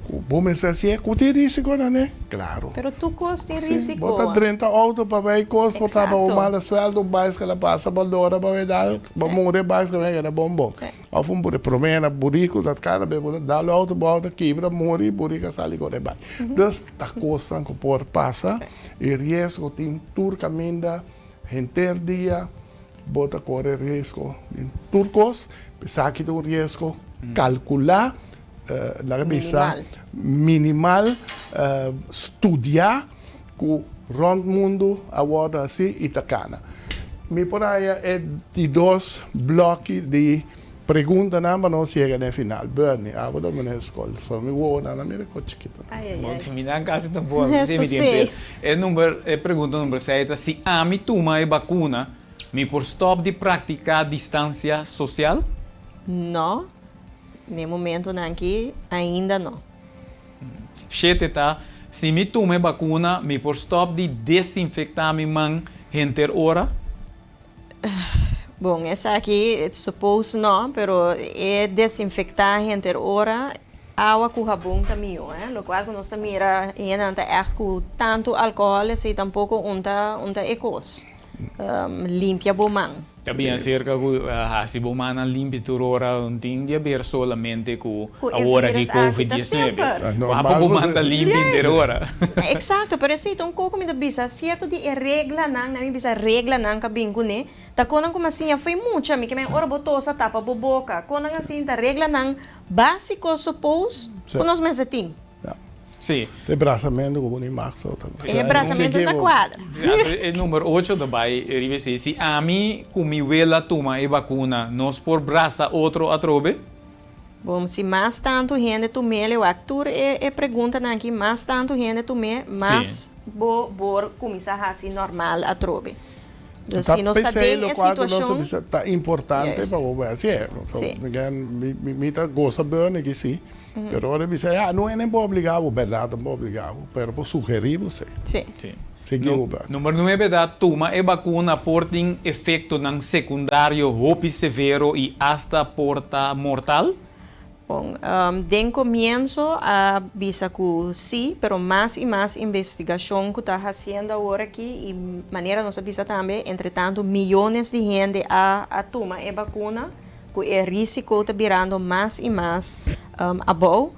bo mester hasié ku tin risiko nan e. Klaro. Pero tur kos tin risiko. Bo ta drenta outo pa bai kos por ta pa bo mala suèlto un baiskel a pasa bo lora pa bai dal bo muri e baiskel bai keda bon bon. Of un buri prome na buriku ta kada bes bo ta dal outo bo outo kibra muri buriku a sali kore bai. Dus ta kosnan ku por pasa i riesgo tin tur kaminda henter dia bo ta kore riesgo den tur kos esaki ta un riesgo kalkulá laga bisa minimal studia ku rònt mundu a wòrdu hasi i ta kana. Mi por haña e di dos blòki di preguntanan pa nos yega na e final. Bernie, abo ta meneer skol, so mi wowonan a mira kos chikito. Bon, mi nan kasi ta bon. Mi tin pia. E number, e pregunta number seis ta, si ami tuma e bakuna, mi por stòp di praktiká distansia sosial? No, n'e momentonan aki ainda no. Shete ta, Si mi tuma e bakuna, mi por stòp di desinfektá mi man henter ora? Bon, esaki suppose no, pero e desinfektá henter ora, awa ku habon ta mihó, eh. Lokual ku nos ta mira hendenan ta ègt ku tantu alkohòl esei tampoko un ta un ta e kos. Limpia bo man. Ta bien cerca cu haci bo mannan limpi tur ora, no tin di haber solamente cu awor aki covid diesnuebe. Wak bo man ta limpi henter ora. Exacto, pero esey ta un coco mi ta bisa, cierto di e reglanan, nan mi bisa reglanan ka bin cune, ta conan cu mi a siña fo'i mucha, mi ke men ora bo tosa tapa bo boca, conan asina ta reglanan basico suppose cu nos mester tin. Sí. E brasamentu ku bo ni mag so ta. E brasamentu ta kuadra. E number ocho ta bai riba esei. Si ami ku mi wela tuma e bakuna, nos por brasa otro atrobe? Bon, si mas tantu hende tum'é, le wak tur e e preguntanan aki, mas tantu hende tum'é, mas bo por kuminsá hasi normal atrobe. Dus si nos ta den e situashon. Ta importante pa bo bai hasié. Mi ta gosa Bernie ki si. Pero ora e bisa, ya, no hende por obliga bo, berdad no por obliga bo, pero por sugeri bo si. Sí. Sí. Sigui bo berdad. Number nuebe ta, tuma e bakuna por tin efektonan sekundario hopi severo i asta por ta mortal? Bon, den komienso a bisa ku sí, pero mas i mas investigashon ku ta hasiendo awor aki i manera nos a bisa tambe, entretantu miyones di hende a a tuma e bakuna. Ku e risiko ta birando mas i mas abou.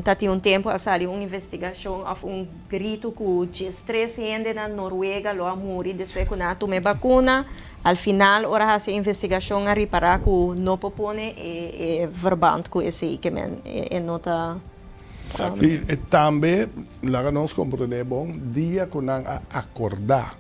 Ta tin un tempu a sali un investigashon òf un gritu ku diestres hende na Noruega lo a muri despues ku nan a tuma e bakuna. Al final ora hasi e investigashon a ripará ku no por pone e verband ku esei ke men e no ta. Sí, e tambe laga nos komprendé bon dia ku nan a akordá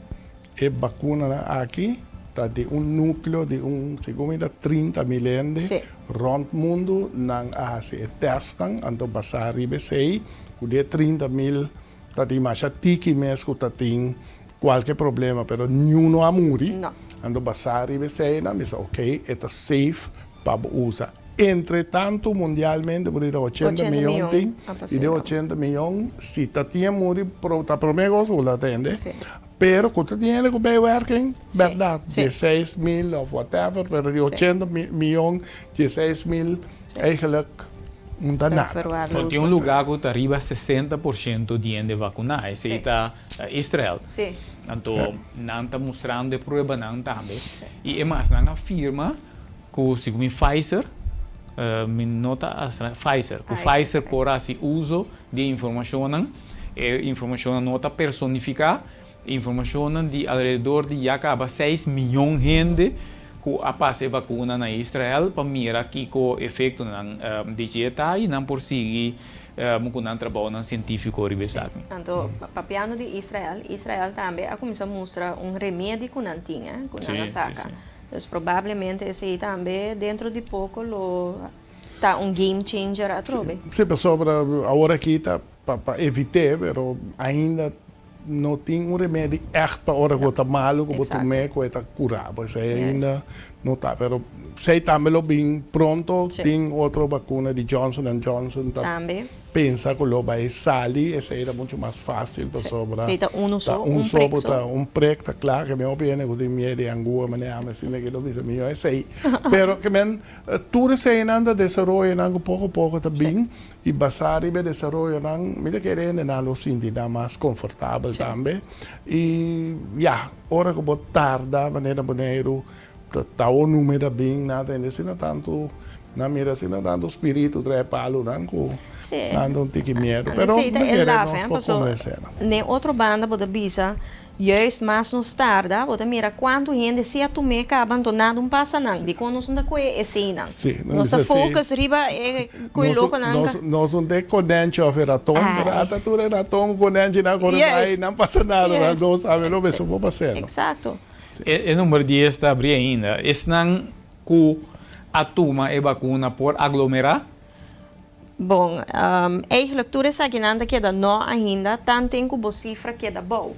E bakunanan aki ta di un nukleo di un, segun mi ta 30 mil hende rònt mundu. Nan a hasi e tèstnan, anto basá riba esei ku di e 30 mil ta tin masha tiki mes ku ta tin kualke problema, pero niun no a muri. Anto basá riba esei nan bisa oke e ta safe pa bo usa. Entre tantu mundialmente por ta 80 miyon tin i di e 80 miyon si ta tin a muri ta prome kos ku bo ta tende. Pero ku ta tin hende ku bijwerking, bèrdat, dieseis mil òf whatever, pero di ochenta miyon, dieseis mil eigenlijk Un ta nada. Bo tin un lugá ku ta riba 60% di hende vakuná, esei ta Israel. Anto nan ta mustrando e pruebanan tambe. I e mas, nan a firma ku segun mi Pfizer, mi no ta Astra, Pfizer, ku Pfizer por hasi uso di e informashonnan. E informashonnan no ta personifiká. Informashonnan di alrededor di ya kaba seis miyon hende ku a pasa e bakuna na Israel pa mira kiko efektonan di dje ta i nan por sigui ku nan trabounan sientífiko riba esaki. Anto, papiando di Israel, Israel tambe a kuminsá mustra un remedi ku nan tin, ku nan a saka. Dus probablemente esei tambe dentro di poko lo ta un game changer atrobe. Sí, pasobra awor aki ta pa evit'é, pero ainda No tin un remedi ègt pa ora ku bo ta malu ku bo tum'é ku e ta kura bo. Esei ainda no ta. Pero esei tambe lo bin pronto. Tin otro bakuna di Johnson and Johnson ta pensa ku lo bai sali. Esei ta muchu mas fásil pasobra ta un so bo ta un prek ta kla. Ke men hopi hende ku tin miedu di angua manera ami asina ke lo bisa mihó esei. Pero ke men tur eseinan ta desaroyonan ku poko poko ta bin. I basá riba e desaroyonan, mi ta kere hendenan lo sinti nan mas konfortabel tambe. I ya, ora ku bo tarda manera Boneiru ta o nume ta bin, nan ta hende asina tantu, nan mira asina tantu spiritu trae palunan ku nan ta un tiki miedu. Pero mi ta kere nos por konvensé nan. N'e otro banda bo ta bisa Juist mas nos tarda, bo ta mira cuanto hende si a tum'é caba anto nada un pasa nan. Dicon nos no ta coe eseinan? Nos ta focus riba e coe loconan ka. Nos no ta e conenchi of e raton, pero ata tur e raton cu conenchinan core bai nan pasa nada. Nos tambe lo mester por pas'é. Exacto. E number dies ta abri ainda. Esnan cu a tuma e vacuna por aglomera? Bon, eigenlijk tur esakinan ta keda no ainda, tanten ku bo sifra keda bou.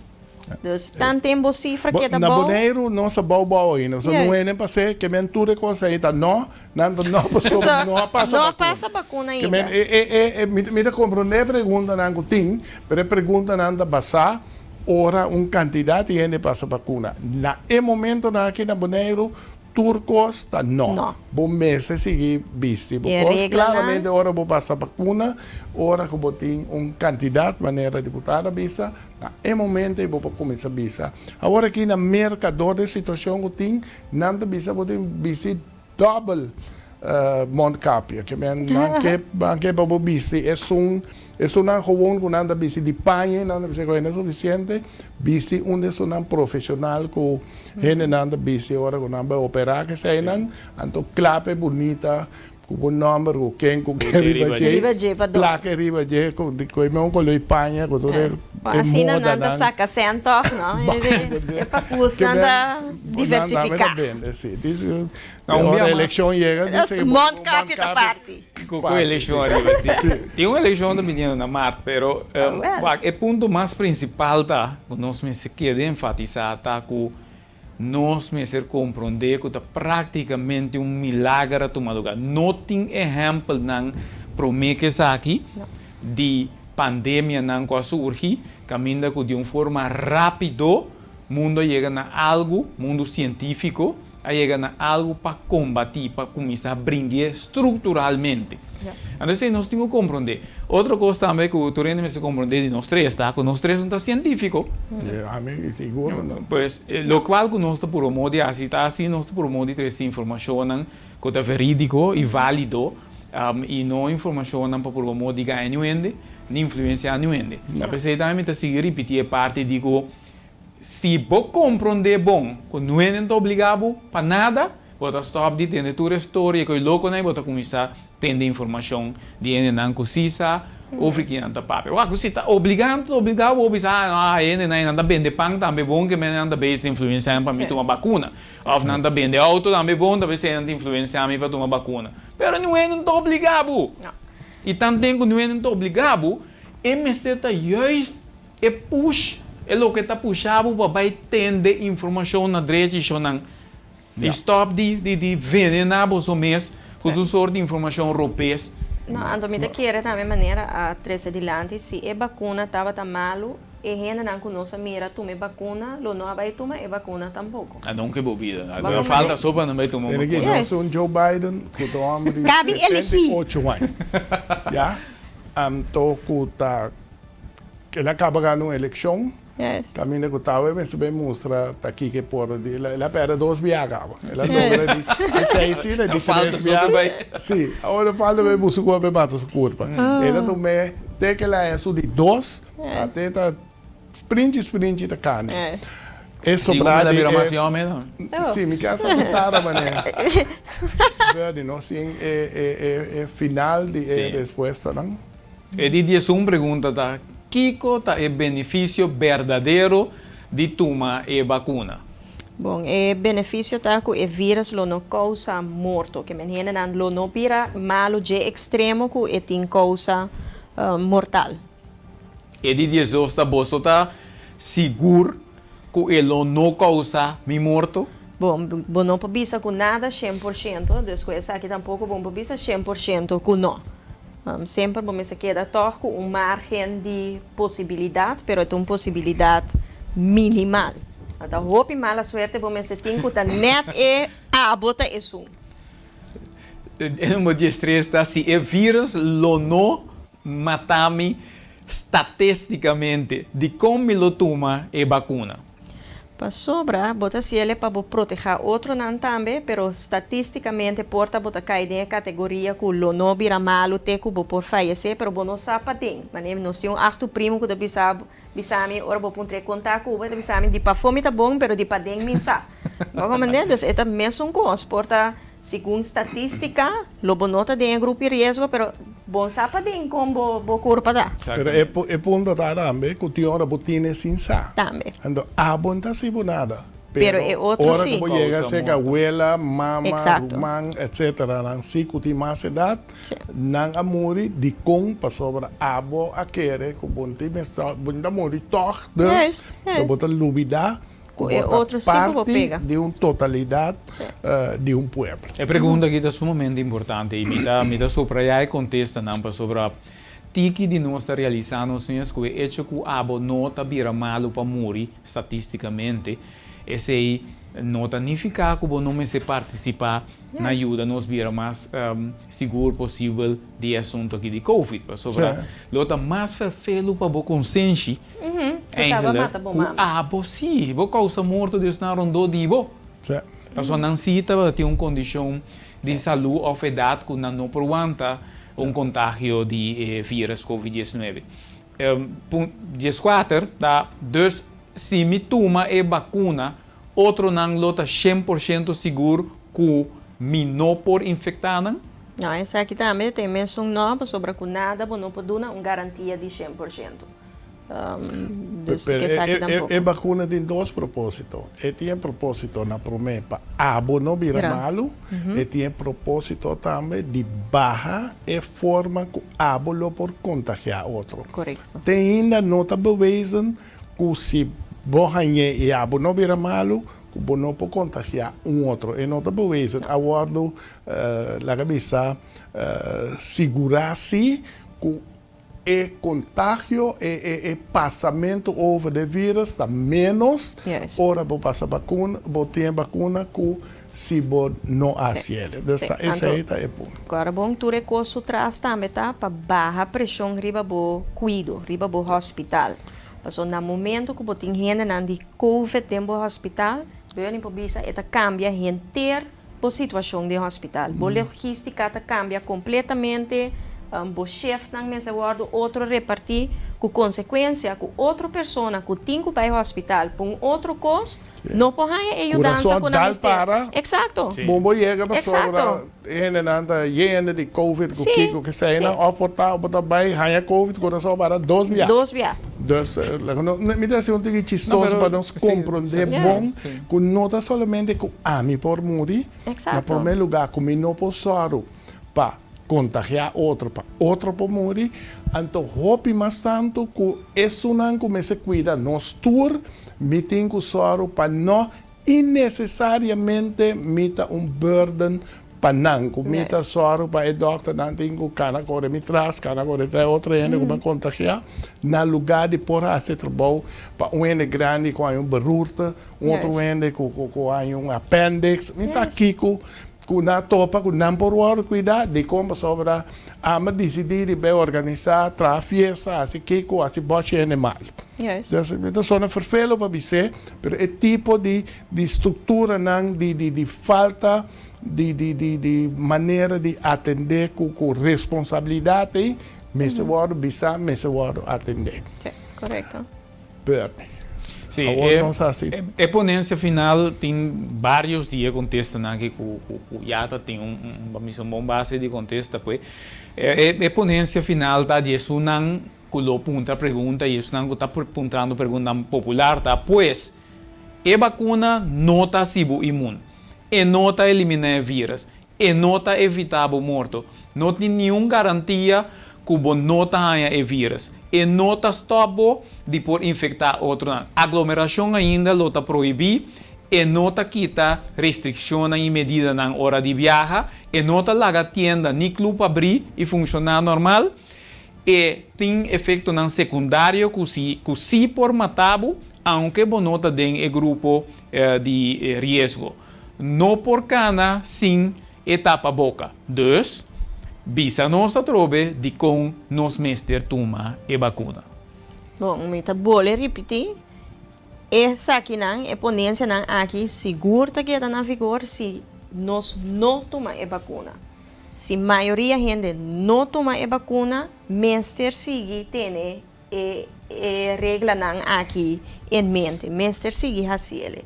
Dus tanten bo sifra keda Na bou. Boneiru nos ta bou bou ainda. So no hende pas'é ke men tur e kos ei ta no, nan ta no pasobra no a pasa No a bakuna. pasa bakuna Ke men ainda. e e e e mi mi ta komprondé e preguntanan ku tin, pero e preguntanan ta basá ora un kantidat di hende pasa bakuna. Na e momentonan aki na Boneiru Tur kos ta no. No. Bo mester sigui bisti bo E kos. reglanan. Claramente ora bo pasa bakuna, ora ku bo tin un kantidat, manera diputado a bisa, na e momento ei bo por kuminsá bisa. Awor aki na Merka dor di e situashon ku tin, nan ta bisa bo tin bisti dòbel mondkapje. Ke men nan ke nan ke pa bo bisti esun esunnan gewoon ku nan ta bisti di paña, nan ta bisa ku e no sufisiente, bisti un di esunnan profeshonal ku Hendenan ta bisti ora ku nan bai operá keseinan, anto klap e bunita ku bo nòmber ku ken ku ken riba dje, Riba dje pa dor. plaka e riba dje ku ku e mesmo koló i paña ku tur e Bon, asina nan ta modanan. saka sèn tòg, no? E pakusnan ta Nan tambe diversifiká. ta bende, si. Dice Na un ora bia mas. elekshon yega dice ku bo Mondkapje ta parti. Ku ku elekshon ariba, si. Tin un elekshon ta biniendo na mart, pero wak e punto mas prinsipal ta ku nos mester keda enfatisá ta ku nos mester komprondé ku ta práktikamente un milager a tuma lugá. No tin ehèmpelnan promé ku esaki di pandemianan ku a surgi kaminda ku di un forma rápido mundu a yega na algu, mundu sientífiko, a yega na algu pa kombatí, pa kuminsá bringu'é strukturalmente. Anto esei nos tin ku komprondé. Otro kos tambe ku tur hende mester komprondé di nos tres ta ku nos tres no ta sientífiko. Ami sigur no. Pues, lokual ku nos ta purba di hasi ta hasi, nos ta purba di trese informashonnan ku ta verídiko i válido i no informashonnan pa purba di gaña niun hende ni influensiá niun hende. Ta p'esei tambe mi ta sigui ripití e parti di ku Si bo komprondé bon ku nuenen ta obligá bo pa nada, bo ta stòp di tende tur e storia ku e lokonan i bo ta kuminsá tende informashon di hendenan ku sí sa over ki nan ta papia. Wak, ku si ta obligá, nan ta obligá bo bisa, ah, no, ah, hendenan ei nan ta bende pan tambe bon ke men nan ta bezig ta influensiá mi pa mi tuma bakuna. Òf nan ta bende outo tambe bon, ta p'esei nan ta influensiá mi pa tuma bakuna. Pero nuenen ta obligá bo. I tanten ku nuenen ta obligá bo, e mester ta juist E push, e loke ta pusha bo pa bai tende informashon na drechi shonnan. I stop di di di venena boso mes ku su sort di informashon robes. No, anto mi ta kere tambe manera a trese dilanti si e bakuna tabata malu. E hendenan ku nos a mira tuma e bakuna lo no a bai tuma e bakuna tampoko. A nunka e bo bida. A falta so pa nan bai tuma un bakuna. Tene ki nos un Joe Biden ku ta un homber di 78 aña. Ya. Anto ku ta el a kaba gana un elekshon. Kaminda ku tawe mester bai mustra ta kiko e por di. El a pèrdè dos biaha kaba. El a logra di esei si di tres biaha. Si. Awor a falta bai buska ku a bai mata su kurpa. El a tum'é te ku el a haña su di dos. Ate ta sprinchi sprinchi ta kani. E sobrá di e. Si, mi ke sa tara manera. Birdie, no sin e final di e respuestanan. E di 11 pregunta ta, Kiko ta e benefisio berdadero di tuma e bakuna? Bon, e benefisio ta ku e vírus lo no kousa morto. Ke men hendenan lo no bira malu dje ekstremo ku e tin kousa mortal. E di 12 ta, Boso ta sigur ku e lo no kousa mi morto? Bon, bo no por bisa ku nada 100%, dus ku esaki tampoko bo no por bisa 100% ku no. Semper bo mester keda tòg ku un márgen di posibilidat, pero e ta un posibilidat minimal. Ta hopi mala suerte bo mester tin ku ta nèt e abo ta esun. E number 13 ta, Si e vírus lo no Mata mi statesticamente, dikon mi lo tuma e bakuna? Pasobra bo ta hasiel pa bo protehá otronan tambe, pero statisticamente por ta bo ta kai den e kategoria ku lo no bira malu te ku bo por fayesé, pero bo no sa paden. Manera nos tin un achtu primu ku ta bisa bisa mi ora bo puntra e konta ku bo, e ta bisa mi di pafó mi ta bon, pero di paden mi sa. Bo komprendé? Dus e ta mesun kos, por ta Segun statistica, lo bo no ta den e grupo di riesgo, pero bon sa paden con bo bo curpa ta. Pero e e punto ta tambe cu tin ora bo tine sin sa. Tambe. Anto abo no ta haci bo nada. Pero e otro ora si. cu bo yega cerca abuela, mama, Exacto. ruman, etcetera, nan si cu tin mas edad, Si. nan a muri dicon? Pasobra abo a kere cu bo no tin mester, bo no ta muri toch, dus Juist, juist. bo ta lubida Ku e otro sí ku bo pega. Parti di un totalidat di un pueblo. E pregunta aki ta sumamente importante i mi ta mi ta subrayá e kontestanan pasobra tiki di nos ta realisá nos mes ku e echo ku abo no ta bira malu pa muri statistikamente esei no ta nifiká ku bo no mester partisipá na yuda nos bira mas sigur posibel di e asuntu aki di covid pasobra lo ta mas ferfelu pa bo konsenshi Eigenlijk, ku abo sí, bo kousa morto di esnan rondó di bo. Pasobra nan sí tabata tin un kondishon di salú òf edat ku nan no por wanta un kontagio di e vírus covid 19. 14 ta, Dus, si mi tuma e bakuna, otronan lo ta 100% sigur ku mi no por infektá nan? No, esaki tambe ta e mesun no, pasobra ku nada bo no por duna un garantia di 100%. Dus Pero esaki e tampoco. e bakuna tin dos propósito. E tin e propósito na promé pa abo no bira Bira. malu, e tin e propósito tambe di baha e forma ku abo lo por kontagiá otro. Korekto. Te ainda no ta bewezen ku si bo hañ'é i abo no bira malu, ku bo no por kontagiá un otro. E no ta bewezen. A wòrdu laga bisa sigurá si ku E contagio, e e pasamento over de virus ta menos ora bo pasa vacuna, bo tin e vacuna cu si bo no a haciele. Dus ta esey ta e punto. Ora bon tur e cos su tras tambe ta pa baha presion riba bo cuido, riba bo hospital. Pasobra na momento cu bo tin hendenan di covid den bo hospital, Bernie por bisa e ta cambia henter Bo situacion den hospital. Bo logistica ta cambia completamente, bo shiftnan mester wordo otro reparti, cu consecuencia cu otro persona cu tin cu bay hospital pa un otro cos, no por haya e yudansa cu nan mester. Exacto. Bon bo yega pasobra e hendenan ta yende di covid cu kico cu eseinan of por ta bo ta bay haya covid curason para dos bia. Dos bia. Dus mi ta haci un tiki chistoso pa nos comprende bon cu no ta solamente cu ami por muri, na prome lugar cu mi no por sòru pa contagia otro pa otro por muri, anto hopi mas tanto cu esunnan cu mester cuida nos tur, mi tin cu sòru pa no innecesariamente mi ta un burden. pa nan, ku mi ta sòru pa e dòkternan tin ku kana kore mi tras, kana kore tras e otro hende ku mi a kontagiá, na lugá di por hasi e trabou pa un hende grandi ku haña un beroerte, un otro hende ku haña un apèndiks, mi sa kiko ku nan a topa ku nan por wòrdu kuidá, dikon pasobra ami a disidí di bai organisá, traha fiesta, hasi kiko, hasi bòchi hende malu. Dus mi ta sona ferfelu pa bis'é, pero e tipo di di strukturanan di di di falta di di di di manera di atendé ku ku responsabilidat ei mester wòrdu bisá, mester wòrdu atendé. Sí, korekto. Bernie. Sí, Awor e, nos hasi. e, e ponencia final tin varios di e contestanan aki cu, cu, cu ya ta tin un, un, pa mi un bon base di contesta pues. E, e, e ponencia final ta di esunnan cu lo puntra pregunta y esunnan cu ta puntrando preguntanan popular ta pues, E bakuna no ta hasi bo imun. E no ta eliminá e vírus. E no ta evitá bo morto. No tin niun garantia ku bo no ta haña e vírus. E no ta stòp bo di por infektá otronan. Aglomerashon ainda lo ta prohibí. E no ta kita restrikshonnan i medidanan ora di biaha. E no ta laga tienda ni klup abrí i funshoná normal. E tin efektonan sekundario ku si ku si por mata bo, aunke bo no ta den e grupo di riesgo. No por kana sin e tapaboka. Dus, bisa nos atrobe dikon nos mester tuma e bakuna. Bon, mi ta bole ripití, esakinan, e ponensianan aki sigur ta keda na vigor si nos no tuma e bakuna. Si mayoria hende no tuma e bakuna, mester sigui tene e e reglanan aki en mente, mester sigui hasiele.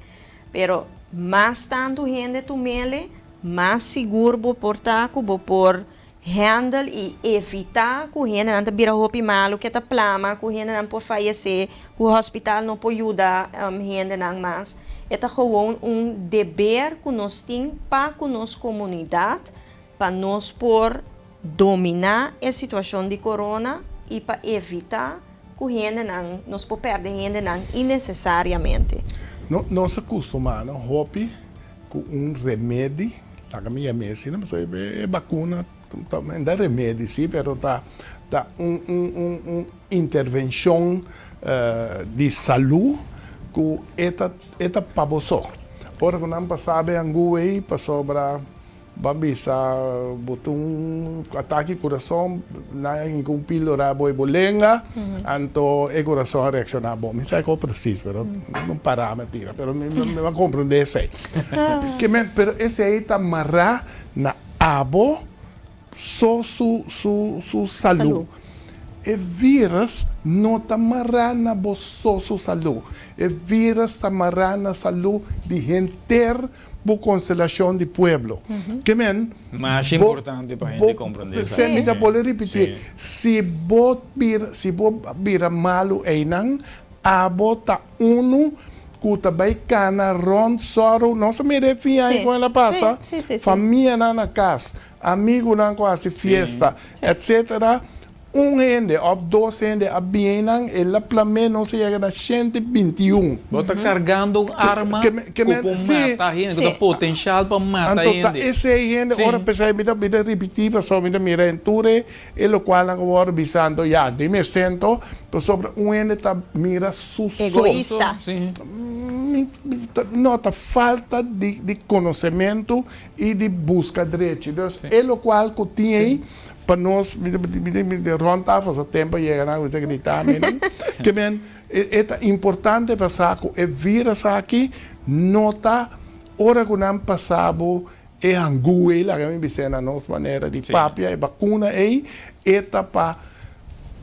Pero mas tantu hende tumele, mas sigur bo por ta ku bo por handle i evitá ku hendenan ta bira hopi malu, ke ta plama, ku hendenan por fayesé, ku hospital no por yuda hendenan mas. E ta gewoon un deber ku nos tin pa ku nos komunidat pa nos por dominá e situashon di korona i pa evitá ku hendenan, nos por pèrdè hendenan innesesariamente. No, nos a kustumá no hopi ku un remedi, laga mi yam'é asina, pasobra e bakuna ta da remedi si, pero ta ta un un un un intervenshon di salú ku e ta e ta pa bo so. Ora ku nan pasa be angu ei pasobra bo a bisa bo tin un atake di kurason nan a hinka un píldora bo e bo lenga anto e kurason a reakshoná bon. Mi sa e kos presis pero no para mi a tira pero mi mi a komprondé esei. Ke men pero esei ta mará na abo so su su su salú. E vírus no ta mará na bo so su salú. E vírus ta mará na salú di henter bo konstelashon di pueblo. Ke men, Masha bo importante pa bo hende komprondé se esaki. mi ta bolbe ripití, si bo bira si bo bira malu einan, abo ta Unu ku ta bai kana rònt sòru, nos a mira e fin aña ku el a pasa, famianan na kas, amigunan ku hasi fiesta, etsetera. Un hende òf dos hende a bin einan, el a plam'é, nos a yega na 121. Bo ta kargando un arma ku por mata hende, ku ta potenshal pa mata Anto ta hende. esei hende, ora p'esei mi ta mi ta ripití pasobra mi ta mira en tur e E lokualnan ku wòrdu bisa anto ya di mester anto pasobra un hende ta mira su so. Egoista. No, ta falta di di konosementu i di buska drechi. Dus e lokual ku tin ei pa nos mi ta rònt tafel sa tempu a yega nan ku ta grita mi ke men e ta importante pa sa ku e virus aki no ta ora ku nan pasa bo E hangú ei, laga mi bis'é na nos manera di papia, e bakuna ei, e ta pa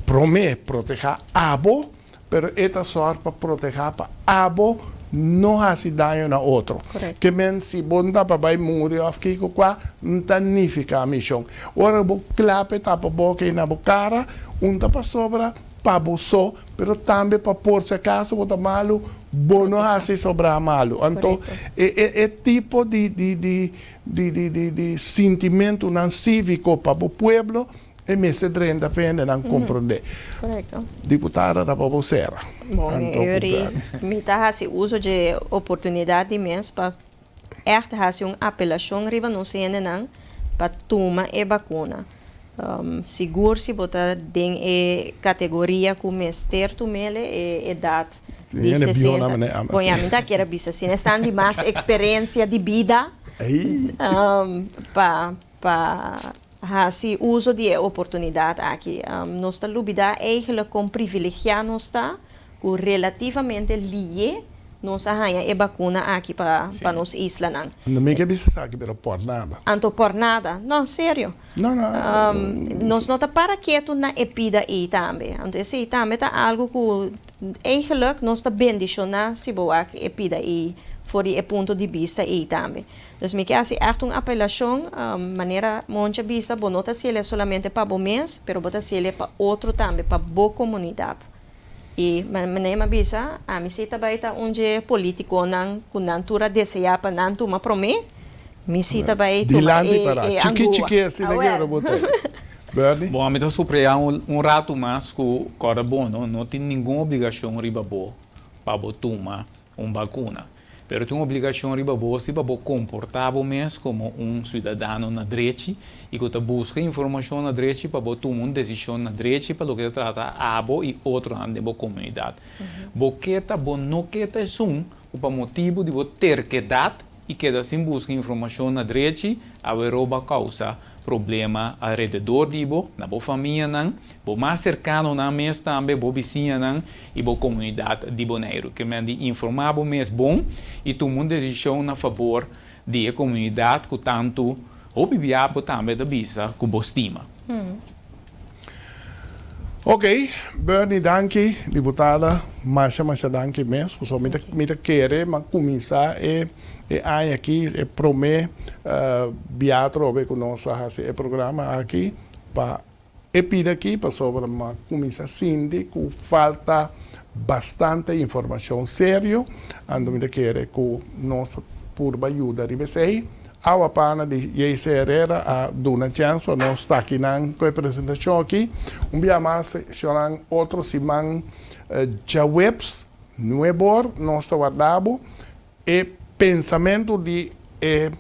promé protehá abo, pero e ta sòr pa protehá pa abo no hasi daño na otro. Ke men si bo no ta pa bai muri òf kiko kua, no ta nifiká mishon. Ora bo klap e tapa boka ei na bo kara, un ta pasobra pa bo so, pero tambe pa por si acaso bo ta malu, bo no haci sobra malu. Anto e e e tipo di di di di di di di sintimentunan civico pa bo pueblo e mester drenta pa hendenan comprende. Diputada ta pa bo cera. Bon, Anto cu Yuri, Bernie. mi ta haci uso dje oportunidad di mes pa. ègt hasi un apelashon riba nos hendenan pa tuma e bakuna. Sigur si bo ta den e kategoria ku mester tum'el e edat di 60. Bon ya, mi ta kier a bisa asina. Esnan di mas eksperensia di bida pa pa hasi uso di e oportunidat aki. Nos ta lubidá eigenlijk kon privilegiá nos ta ku relativamente lié nos a haña e bakuna aki pa pa nos islanan. No mi ke bisa esaki pero por nada. Anto por nada. No, serio. No, no. Nos no ta para ketu na e pida ei tambe. Anto esei tambe ta algu ku eigenlijk nos ta bendishoná si bo wak e pida ei for di e punto di bista ei tambe. Dus mi ke hasi ègt un apelashon, manera Monchi a bisa, bo no ta hasiel solamente pa bo mes, pero bo ta hasiel pa otro tambe, pa bo komunidat. I manera mi a bisa, ami si ta bai ta un dje politikonan ku nan tur a deseá pa nan tuma promé, mi si ta bai tuma Dilanti e para. e Chiki angua. chiki asina Awèl. ke ora bo ta ei. Bernie? Bon, ami ta suprayá un ratu mas ku kòrda bo no, no tin ningun obligashon riba bo pa bo tuma un bakuna. Pero tin un obligashon riba bo si pa bo komportá bo mes komo un siudadano na drechi i ku ta buska informashon na drechi pa bo tuma un desishon na drechi pa loke ta trata abo i otronan den bo komunidat. Bo ke ta bo no ke ta esun ku pa motibu di bo terkedat i keda sin buska informashon na drechi awe bo a kousa problema alrededor di bo, na bo famianan, bo mas serkanonan mes tambe, bo bisiñanan i bo komunidat di Boneiru. Ke men di informá bo mes bon i tuma un desishon na fabor di e komunidat ku tantu hopi bia bo tambe ta bisa ku bo stima. Ok, Bernie danki, diputada masha masha danki mes, pasobra mi ta mi ta kere m'a kuminsá e e aña aki e promé bia atrobe ku nos a hasi e programa aki pa e pida aki pasobra m'a kuminsá sinti ku falta bastante informashon serio, anto mi ta kere ku nos ta purba yuda riba esei. Awa Pana di JC Herrera a duna chèns pa nos ta akinan ku e presentashon aki. Un bia mas, shornan, otro siman djaweps nuebor nos ta warda bo. E pensamentu di e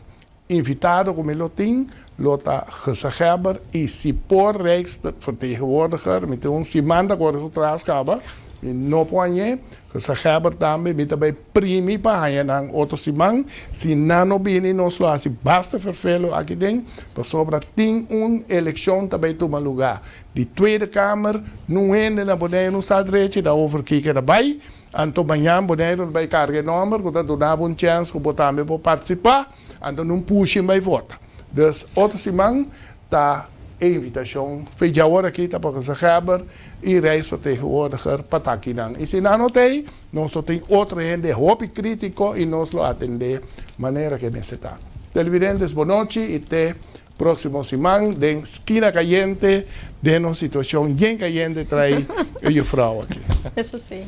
invitado ku mi lo tin lo ta gezaghebber i si por Rijksvertegenwoordiger. Mi tin un siman ta kore su tras kaba, mi no por hañ'é. Gezaghebber tambe mi ta bai primi pa haña nan otro siman. Si nan no bini nos lo hasi basta ferfelo aki den pasobra tin un elekshon ta bai tuma lugá di Tweede Kamer. Nun hende na Boneiru sa drechi daarover kiko ta bai. Anto mañan Boneiru ta bai karga e nòmber ku ta duna bo un chèns ku bo tambe por partisipá. Anto nun pushin bai vota. Dus otro siman ta e invitashon fe djawor aki ta pa gezaghebber i Rijksvertegenwoordiger pa ta akinan. I si nan no ta ei, nos lo tin otro hende hopi kritiko i nos lo atendé manera ke mester ta. Televidentes bonochi i te próksimo siman den Skina Kayente den nos situashon yen kayente trae e jufrou aki. Eso si.